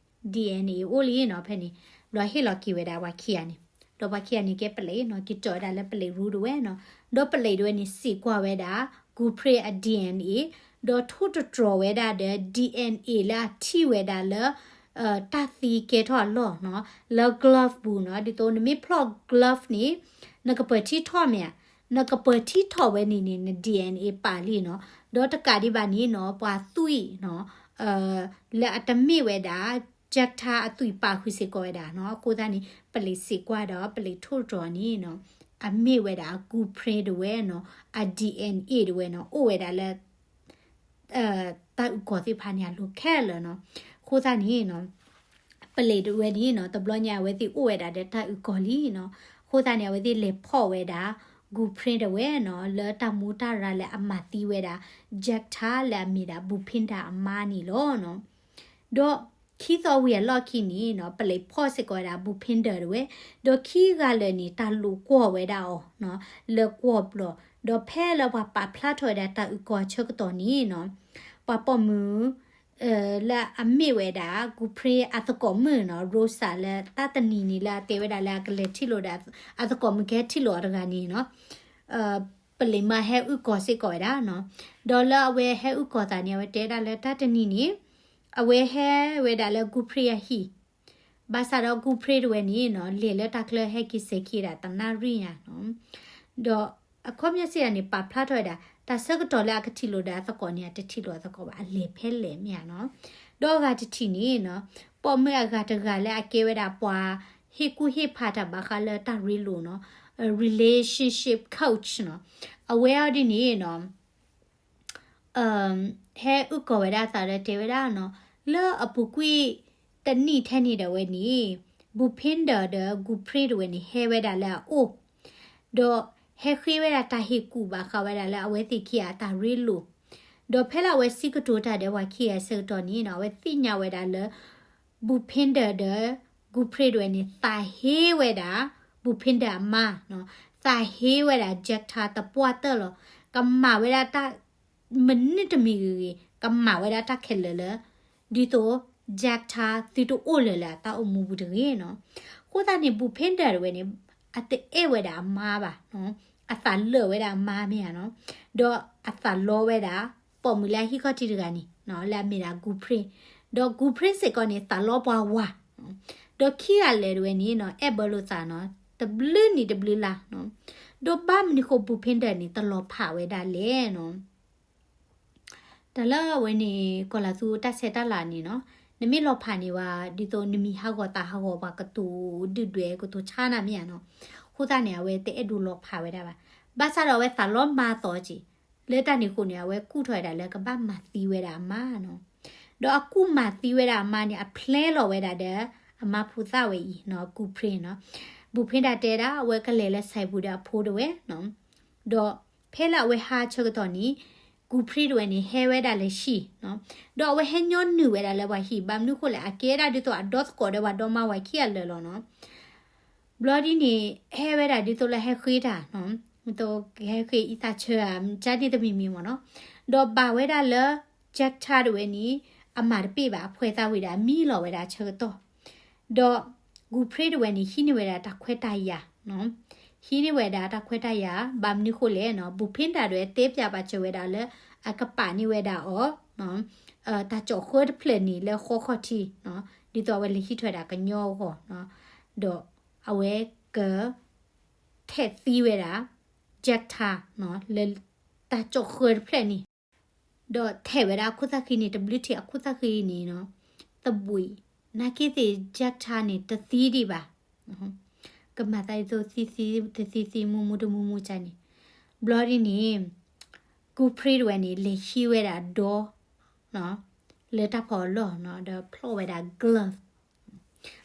DNA အိၣ်လံနီၤဖဲန့ၣ်, ဘျီဟ့ၣ်လီၤက့ၤဝဲဒၣ်ပှၤခံဂၤန့ၣ်, ဒီးပှၤခံဂၤန့ၣ်ကဲပလံးနီၤ, က့ၤကၠီၣ်ဝဲဒၣ်လၢပလံးရူတဝဲနီၤ, ဒီးပလံးတဝဲန့ၣ် စံးကွၢ်ဝဲဒၣ် ကူဖြ့အ DNA, ဒီးထိၣ်သတြီၤဝဲဒၣ်ဒီး DNA လၢအထံၣ်ဝဲဒၣ်လၢ တၢ်သံကဲထီၣ်အလီၢ်နီၤ, လၢ glove ပူၤနီၤ, ဒ်သိးနမ့ၢ်ဖျီၣ် glove န့ၣ် နကပၢၤထံထီၣ်မ့ၢ်ဧါ, နကပၢၤထံထီၣ်ဝဲန့ၣ်န့ၣ် န DNA ပာ်လံနီၤ, ဒီးတကးဒံးဘၣ်န့ၣ်နီၤ ပှၤသွံၣ်နီၤ လၢအတမ့ၢ်ဝဲဒၣ် Jack ထါအသွံၣ်ပာ်ဃုာ်စ့ၢ်ကီးဝဲဒၣ်နီၤ, အဃိသတးန့ၣ် ပလံးစံးကွၢ်ဒီး ပလံးထိၣ်သတြီၤန့ၣ်နီၤ, အမ့ၢ်ဝဲဒၣ် ကူဖြ့တဝဲနီၤ, အ DNA တဝဲနီၤ အိၣ်ဝဲဒၣ်လၢ တၢ်အုၣ်ကီၤသ့ၣ်တဖၣ်န့ၣ် အလိၤခဲလၢာ်နီၤ. အဃိသတးန့ၣ်နီၤ ပလံးတဝဲန့ၣ်နီၤ တဘျီညါ အဝဲသ့ၣ်အိၣ်ဝဲဒၣ်ဒီးတၢ်အုၣ်ကီၤလံနီၤ. အဃိသတးန့ၣ် အဝဲသ့ၣ်လဲၤဖီၣ်ဝဲဒၣ် ကူဖြ့တဝဲနီၤ လၢတၢ်မူတၢ်ရၤလၢအမၤသံဝဲဒၣ် Jack ထါလၢအမ့ၢ်ဒၣ် ဘူၣ်ဖ့ၣ်ဒၢၣ်အမါန့ၣ်လီၤနီၤ. ဒီးခံသီဝံၤအလီၢ်ခံန့ၣ်နီၤ ပလံးဖီၣ်စ့ၢ်ကီးဝဲဒၣ် ဘူၣ်ဖ့ၣ်ဒၢၣ်တဝဲ, ဒီးခံဂၤလၢာ်န့ၣ် တၢ်လိာ်ကွီၢ်ဝဲဒၣ်အီၤနီၤ လၢကွီၢ်ပျီၢ်, ဒီးဖဲလၢပှၤပာ်ဖျါထီၣ်ဝဲဒၣ်တၢ်အုၣ်ကီၤအဆၢကတီၢ်န့ၣ်နီၤ ပှၤပိာ်မုၣ် လၢအမ့ၢ်ဝဲဒၣ် ကူဖြ့အသကိးမုၣ်နီၤ Rosa လၢတၢ်တနံၤန့ၣ် လၢအတဲဝဲဒၣ်လၢအကလဲၤထံၣ်လိာ်ဒီး အသကိးမုၣ်ကဟဲထံၣ်လိာ်အီၤတဂၤန့ၣ်နီၤ ပလံးမါဟဲအုၣ်ကီၤစ့ၢ်ကီးဝဲဒၣ်နီၤ. ဒီးလၢအဝဲဟဲအုၣ်ကီၤသးန့ၣ် အဝဲတဲဒၣ်လၢတၢ်တနံၤန့ၣ် အဝဲဟဲဝဲဒၣ်လၢကူဖြ့အဟံၣ်, ဘၣ်ဆၣ်ဒီးကူဖြ့တဝဲန့ၣ်နီၤ လဲၤလၢတၢ်ချၢဟဲက့ၤစဲၤခံဒၣ်တနၣ်ရံၣ်ညါနီၤ. ဒီးအခီပညီစံးဒၣ်န့ၣ် ပာ်ဖျါထီၣ်ဝဲဒၣ် တၢ်ဆၢကတီၢ်လၢအကထံၣ်လိာ်ဒီးအသကိးန့ၣ် အတထံၣ်လိာ်အသကိးဘၣ် အလဲၤဖဲလဲၣ်မ့ၢ်ဧါနီၤ. ဒီးအဂၤတထံၣ်န့ၣ်နီၤ ပိာ်မုၣ်အဂၤတဂၤလၢအကဲဝဲဒၣ်ပှၤဟ့ၣ်ကူၣ်ဟ့ၣ်ဖးတၢ်ဘၣ်ဃးလၢတၢ်ရ့လိာ်နီၤ, relationship coach နီၤ, အဝဲအီၤဒ်န့ၣ်နီၤ ဟဲအုၣ်ကီၤဝဲဒၣ်အသးဒီးတဲဝဲဒၣ်နီၤ, လၢအပူၤကွံာ်တနံၣ်ထဲန့ၣ်ဒီးဝဲန့ၣ် ဘူၣ်ဖ့ၣ်ဒၢၣ်ဒီးကူဖြ့တဝဲန့ၣ် ဟဲဝဲဒၣ်လၢအအိၣ်, ဒီးဟဲဃ့ဝဲဒၣ်တၢ်ဟ့ၣ်ကူၣ်ဘၣ်ဃးဝဲဒၣ်လၢအဝဲသ့ၣ်ခံဂၤအတၢ်ရ့လိာ်, ဒီးဖဲလၢအဝဲစံးကတိၤတၢ်ဒီးပှၤခံဂၤအဆၢကတီၢ်န့ၣ်နီၤ အဝဲသ့ၣ်ညါဝဲဒၣ်လၢ ဘူၣ်ဖ့ၣ်ဒၢၣ်ဒီး ကူဖြ့တဝဲန့ၣ် သးဟ့ဝဲဒၣ် ဘူၣ်ဖ့ၣ်ဒၢၣ်အမါနီၤ, သးဟ့ဝဲဒၣ် Jack ထါသပှၢ်တၢၢ်လီၤ. ကမၤဝဲဒၣ်တၢ် မနုၤတမံၤဂ့ၤဂ့ၤ ကမၤဝဲဒၣ်တၢ်ခဲလၢာ်လၢ ဒ်သိး Jack ထါသုတအိၣ်လၢၤလၢအတၢ်အိၣ်မူပူၤတဂ့ၤနီၤ. အဃိသတးန့ၣ် ဘူၣ်ဖ့ၣ်ဒၢၣ်တဝဲန့ၣ် အတအဲၣ်ဝဲဒၣ်အမါဘၣ်နီၤ, အသးလၢာ်ဝဲဒၣ်အမါမ့ၢ်ဧါနီၤ, ဒီးအသးလီဝဲဒၣ် ပိာ်မုၣ်လၢအဟံၣ်ခီၣ်ထံးတဂၤန့ၣ်နီၤ လၢအမ့ၢ်ဒၣ်ကူဖြ့, ဒီးကူဖြ့စ့ၢ်ကီးန့ၣ် သးလီပှၤဝၤ ဒီးခံဂၤလၢာ်တဝဲန့ၣ်နီၤ အဲၣ်ဘၢလိာ်သးနီၤ တဘျုးနံၣ်တဘျုးလါနီၤ, ဒီးဘၣ်မနုၤဃိဘူၣ်ဖ့ၣ်ဒၢၣ်န့ၣ် တလီၤဖးဝဲဒၣ်လဲၣ်နီၤ. တၢ်လၢအဝဲန့ၣ် ကီၤလၤသူတၢ်ဆဲးတၢ်လၤန့ၣ်နီၤ, နမ့ၢ်လီၤဖးန့ၢ်ဝဲ ဒ်သိးနမံၤဟးဂီၤသးဟးဂီၤ ပှၤကတိၤဒုၣ်ဒွဲၣ်ကတိၤဆါနၤမ့ၢ်ဧါနီၤ, အဃိသတးန့ၣ် အဝဲတအဲၣ်ဒိးလီၤဖးဝဲဒၣ်ဘၣ်. ဘၣ်ဆၣ်ဒီးအဝဲသးလီမၤသီက့ၤ လၢတၢ်န့ၣ်အဃိန့ၣ် အဝဲကူၣ်ထီၣ်ဝဲဒၣ်လၢကဘၣ်မၤသံဝဲဒၣ်အမါနီၤ, ဒီးအကူၣ်မၤသံဝဲဒၣ်အမါန့ၣ် အ plan လီၤဝဲဒၣ်ဒီး အမါဖိသၣ်ဝဲအံၤနီၤ ကူဖြ့နီၤ, ဘူၣ်ဖ့ၣ်ဒၢၣ်တဲဒၣ် အဝဲကလဲၤလၢစဲးပူၤဒီးအဖိတဝဲနီၤ, ဒီးဖဲလၢအဝဲဟးဆၢကတီၢ်န့ၣ် ကူဖြ့တဝဲန့ၣ် ဟဲဝဲဒၣ်လၢဟံၣ်နီၤ, ဒီးအဝဲဟဲညီနုၢ်ဝဲဒၣ်လၢပှၤဟံၣ် ဘၣ်မနုၤဃိလဲၣ် အကဲဒၣ်ဒ်သိးအဒီသကိးဒီးပှၤဒီမါဝၤခံဂၤလၢာ်လီၤနီၤ. ဘျီဒ်န့ၣ် ဟဲဝဲဒၣ်ဒ်သိးလၢဟဲဃ့တၢ်နီၤ, ဒ်သိးကဟဲဃ့အံသၣ်ဆၢဧါ ကန့ၣ်တမံၤမံၤမ့ၢ်နီၤ, ဒီးဘၣ်ဝဲဒၣ်လၢ Jack ထါတဝဲန့ၣ် အမၤတပ့ၢ်ဘၣ် အဖှဲသးဝံၤဒီးအမံလီၤဝဲဒၣ်ဆၢကတီၢ်, ဒီး ကူဖြ့တဝဲန့ၣ် ဟံးန့ၢ်ဝဲဒၣ်တၢ်ခွဲးတၢ်ယာ်နီၤ, ဟံးန့ၢ်ဝဲဒၣ်တၢ်ခွဲးတၢ်ယာ် ဘၣ်မနုၤဃိလဲၣ်နီၤ, ဘူၣ်ဖ့ၣ်ဒၢၣ်တဝဲတဲပၠးပာ်စၢၤဝဲဒၣ်လၢ အကပာ်န့ၢ်ဝဲဒၣ်အီၤ တၢ်ကၠီၣ်ဃၢတဖျၢၣ်န့ၣ်လၢဃီခီၣ်ထံးနီၤ, ဒ်သိးအဝဲလဲၤဟံးထီၣ်ဝဲဒၣ်ကညီအဂီၢ်နီၤ, ဒီးအဝဲက ထဲးသံဝဲဒၣ် Jack ထါနီၤ လၢ တၢ်ကၠီၣ်ဃၢၤတဖျၢၣ်န့ၣ်, ဒီးထဲးဝဲဒၣ်အခိၣ်သၣ်ဃံန့ၣ် တဘျုးထံးအခိၣ်သၣ်ဃံန့ၣ်နီၤ, သဘှံး, နာ်က့သ့ၣ် Jack Tar န့ၣ် တသံဒံးဘၣ်. ကမၤသးဒ်သိးသံသံတသံသံ မူမူတမူမူကန့ၣ်, ဘျီဒ်န့ၣ် ကူဖရံတဝဲန့ၣ် လဲၤဟံးဝဲဒၣ်ဒီ လၢတၢ်ဖီအလီၢ်နီၤ, ဒီးဖျီၣ်ဝဲဒၣ် glove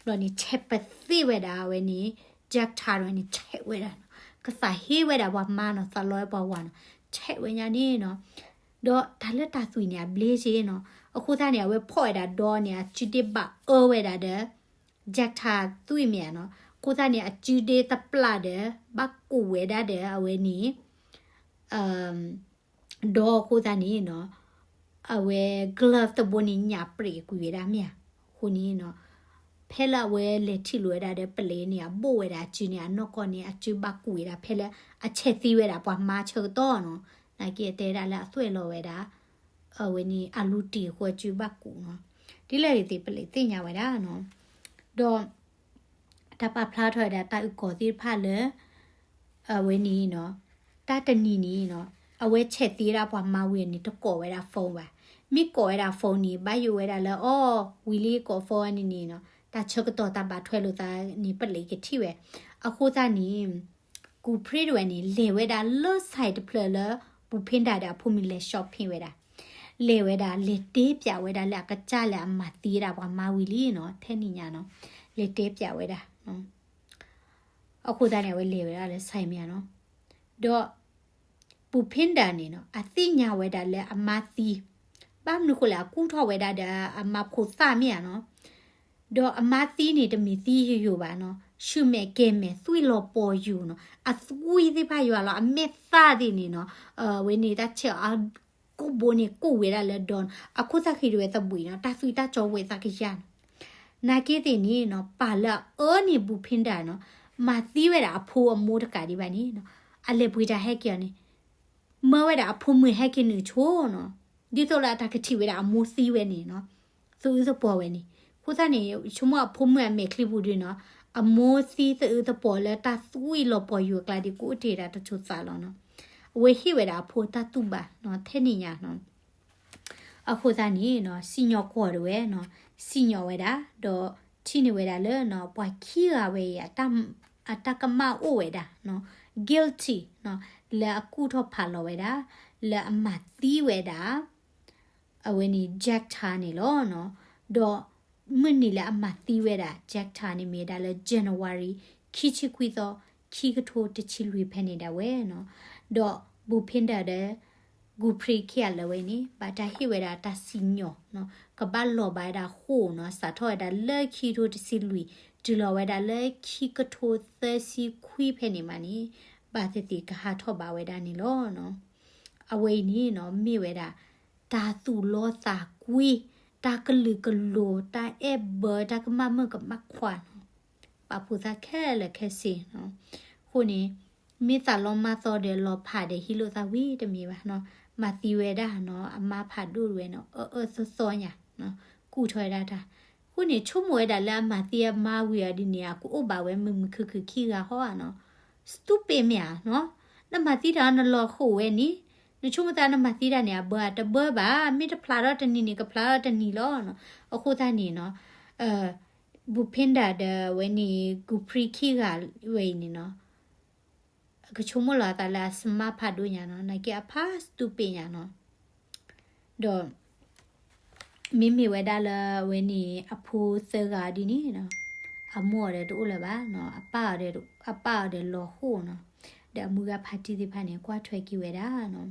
ဘျီန့ၣ် ထဲးပသ့ၣ်ဝဲဒၣ်အဝဲန့ၣ် Jack Tar တဝဲန့ၣ် ထဲးဝဲဒၣ်နီၤ, ကသးဟ့ဝဲဒၣ်ပှၤမါနီၤ, သးလီဝဲပှၤဝၤနီၤ, ထဲးဝဲညါန့ၣ်နီၤ, ဒီးတၢ်လၢတၢ်သွံၣ်န့ၣ် အဘျ့စ့နီၤ, အဃိသတးန့ၣ် အဝဲဖီၣ်ဝဲဒၣ်ဒီန့ၣ် အစုဒ့ဘၣ်အၢဝဲဒၣ်ဒီး Jack Tar သွံၣ်မ့ၢ်ဧါနီၤ, အဃိသတးန့ၣ် အစုဒ့သပျၢ်ဒီး ဘၣ်ကူးဝဲဒၣ်ဒီးအဝဲန့ၣ် ဒီအဃိသတးန့ၣ်နီၤ, အဝဲ glove တဘိန့ၣ် ညၣ်ပြံးကွံာ်ဝဲဒၣ်မ့ၢ်ဧါ, အဃိန့ၣ်နီၤ, ဖဲလၢအဝဲလဲၤထံၣ်လိာ်ဝဲဒၣ်ဒီးပလံးန့ၣ် အဘိၣ်ဝဲဒၣ်အစုန့ၣ် အနီၢ်ကီၢ်န့ၣ် အစုဘၣ်ကူးဝဲဒၣ် ဖဲလၢအဆဲးသံဝဲဒၣ်ပှၤမါဆၢကတီၢ်နီၤ, နာ်က့အတဲဒၣ်လၢအသွဲၣ်လီၤဝဲဒၣ် အဝဲန့ၣ် အလူတံၢ်အဃိအစုဘၣ်ကူးနီၤ, ဒ်လဲၣ်ဂ့ၤသ့ၣ်ပလံးသ့ၣ်ညါဝဲဒၣ်နီၤ, ဒီး တၢ်ပာ်ဖျါထီၣ်ဝဲဒၣ်တၢ်အုၣ်ကီၤသ့ၣ်တဖၣ်လၢ အဝဲန့ၣ်နီၤ, တၢ်တနံၤန့ၣ်နီၤ, အဝဲဆဲးသံဝဲဒၣ်ပှၤမါဝံၤန့ၣ် တကိးဝဲဒၣ် phone ဘၣ်. မ့ၢ်ကိးဝဲဒၣ် phone န့ၣ် ဘၣ်ယိၣ်ဝဲဒၣ်လၢ အီ ဝံၤလံကိး phone န့ၣ်န့ၣ်နီၤ, တၢ်ဆၢကတီၢ်တၢ်ဘၣ်ထွဲလိာ်သးန့ၣ် ပလံးကထံၣ်ဝဲ. အဃိသတးန့ၣ် ကူဖရံတဝဲန့ၣ် လဲၤဝဲဒၣ်လၢ site တဖျၢၣ်လၢ ဘူဖ့ဒၣ်ဒီးအဖိမုၣ်လဲၤ shopping ဝဲဒၣ်, လဲၤဝဲဒၣ် လဲၤတဲပျးဝဲဒၣ်လၢအကစၢ်လၢအမၤသံဝဲဒၣ်ပှၤမါဝံၤလံနီၤ, ထဲန့ၣ်ညါနီၤ, လဲၤတဲပျးဝဲဒၣ် အဃိသတးန့ၣ် အဝဲလဲၤဝဲဒၣ်လၢ site မ့ၢ်ဧါနီၤ, ဒီး ဘူဖ့ဒၣ်န့ၣ်နီၤ အသ့ၣ်ညါဝဲဒၣ်လၢအမါသံ, ဘၣ်မနုၤဃိလဲၣ် အကူၣ်ထီၣ်ဝဲဒၣ်ဒီးအမါဖိသၣ်မ့ၢ်ဧါနီၤ, ဒီးအမါသံန့ၣ် တမ့ၢ်သံယိာ်ယိာ်ဘၣ်နီၤ, ဆူၣ်မဲာ်ကဲၤမဲာ် သွံၣ်လီၤပှီၢ်ယူၤနီၤ, အသွံၣ်သ့ၣ်တဖၣ်ယွၤလီၤ, အမဲာ်သၣ်သ့ၣ်န့ၣ်နီၤ, အဝဲန့ၣ်တၢ်ဆဲးအီၤ ကိၣ်ဘိန့ၣ် ကူးဝဲဒၣ်လၢဒီနီၤ, အခိၣ်သၣ်ဃံတဝဲသဘှံးနီၤ, တၢ်သွံၣ်တၢ်ကၠီဝဲသးကယၤနီၤ. နာ်က့သ့ၣ်န့ၣ်နီၤ ပာ်လၢအအၢန့ၣ် ဘူဖ့ဒၣ်နီၤ, မၤသံဝဲဒၣ်အဖိအမိၢ်တကးဒံးဘၣ်န့ၣ်နီၤ, အလဲၤပှ့ၤတၢ်ဟဲက့ၤအီၤန့ၣ် မၢဝဲဒၣ်အဖိမုၣ်ဟဲက့ၤနုာ်ဆိနီၤ, ဒ်သိးလၢအတၢ်ကထံၣ်ဝဲဒၣ်အမိၢ်သံဝဲန့ၣ်နီၤ, သအုးသပှီၤဝဲန့ၣ်, အဃိသတးန့ၣ် ဆိကမိၣ်အဖိမုၣ်အမဲာ်ချံပူၤဒုနီၤ, အမိၢ်သံသအုးသပှီၤလၢတၢ်သွံၣ်လီၤပှီၢ်ယူၤအကျါဒ် ကအိၣ်တ့ၢ်ဒၣ်တစိၤသးလီၤနီၤ, အဝဲဟ့ၣ်ဝဲဒၣ်အဖိတၢ်တူၢ်ဘၣ်နီၤ, ထဲန့ၣ်ညါနီၤ. အဃိသတးန့ၣ်နီၤ စံၣ်ညီၣ်ကွီၢ်တဝဲနီၤ, စံၣ်ညီၣ်ဝဲဒၣ် ဒီးထံၣ်န့ၢ်ဝဲဒၣ်လၢနီၤ ပှၤခံဂၤဝဲအံၤ အတၢ်ကမၣ်အိၣ်ဝဲဒၣ်နီၤ, guilty နီၤ, လၢအကူၣ်ထီၣ်ဖးလီၤဝဲဒၣ် လၢအမၤသံဝဲဒၣ် အဝဲန့ၣ် Jack Tar န့ၣ်လီၤနီၤ, ဒီးမုၢ်နံၤလၢအမၤသံဝဲဒၣ် Jack Tar န့ၣ်မ့ၢ်ဝဲဒၣ်လၢ January ခံဆံခွံသီ ခံကထိတဆံလွံၢ်ဖဲန့ၣ်ဒၣ်ဝဲနီၤ, ဒီး ဘူဖ့ဒၣ်ဒီး ကူဖရံခံဂၤလၢာ်ဝဲန့ၣ် ဘၣ်တၢ်ဟ့ၣ်ဝဲဒၣ်တၢ်စံၣ်ညီၣ်နီၤ, ကဘၣ်လီၤဘၣ်ဝဲဒၣ်ဃိာ်နီၤ, စးထီၣ်ဝဲဒၣ်လၢခံကထိတဆံလွံၢ် တုၤလီၤဝဲဒၣ်လၢခံကထိသၢဆံခွံဖဲန့ၣ်မးန့ၣ် ဘၣ်သ့ၣ်သ့ၣ်ကဟးထီၣ်ဘၣ်ဝဲဒၣ်န့ၣ်လီၤနီၤ. အဝဲအံၤန့ၣ်နီၤ မ့ၢ်ဝဲဒၣ် တၢ်သူၣ်လီသးကွံ, တၢ်ကလုာ်ကလိၤ, တၢ်အဲၣ်ဘၢ, တၢ်ကမၣ်မုၣ်ကမၣ်ခွါနီၤ, ပာ်ဖှိၣ်သးခဲလၢာ်ခဲဆ့နီၤ. အဃိန့ၣ် မ့ၢ်သးလီမါသီဒီးလီၤဖးဒီးဟံးလိာ်သးဝံၤတမ့ၢ်ဘၣ်နီၤ, မၤသံဝဲဒၣ်နီၤ အမါဖးဒိၣ်တဝဲနီၤ အၢအၢသီသီညါ, ကူၣ်ထီၣ်ဝဲဒၣ်တၢ်. အဃိန့ၣ် ဆိကမိၣ်ဝဲဒၣ်လၢအမၤသံအမါဝံၤအီၤဒ်န့ၣ် အကအိၣ်ဘၣ်ဝဲမုာ်မုာ်ခုၣ်ခုၣ်ခံဂၤဟီဧါနီၤ. stupid မ့ၢ်ဧါနီၤ, နမၤသံတၢ်နလီၤဃိာ်ဝဲန့ၣ်, နဆိကမိၣ်သးနမၤသံတၢ်န့ၣ် အဘၢအတဘၢဘၣ်, မ့ၢ်တဖျးထီၣ်တနံၤန့ၣ် ကဖျးထီၣ်တနံၤလီၤနီၤ. အဃိသတးန့ၣ်နီၤ ဘူဖ့ဒၣ်ဒီးဝဲန့ၣ် ကူဖရံခံဂၤဝဲအံၤန့ၣ်နီၤ ကဆိကမိၣ်လီၤအသးလၢအမါဖးဒိၣ်ညါနီၤ, နာ်က့အဖး stupid ညါနီၤ. ဒီး မ့မ့ၢ်ဝဲဒၣ်လၢအဝဲန့ၣ် အဖိသၢဂၤဒ်န့ၣ်နီၤ, အမိၢ်အီၤဒီးတအိၣ်လၢၤဘၣ်နီၤ, အပၢ်အီၤဒီး အပၢ်အီၤဒီးလီၤဃိာ်နီၤ, ဒီးအမုၢ်ဂၤဖါတံၢ်သ့ၣ်တဖၣ်န့ၣ် ကွၢ်ထွဲက့ၤဝဲဒၣ်နီၤ.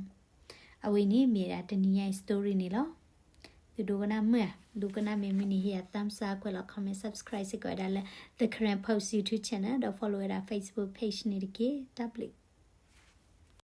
အဝဲန့ၣ်မ့ၢ်ဒၣ်တနံၤညါအံၤ story န့ၣ်လီၤ. သုဒိကနၣ်မုာ်ဧါ, ဒိကနၣ်မ့ၢ်မုာ်န့ၣ် ဟ့ၣ်ယၤ thumbs up ကွဲးလီၤ comment subscribe စ့ၢ်ကီးဝဲဒၣ်လၢ The Karen Post YouTube channel ဒီး follow ဝဲဒၣ် Facebook page န့ၣ်တက့ၢ်. တၢ်ဘျုး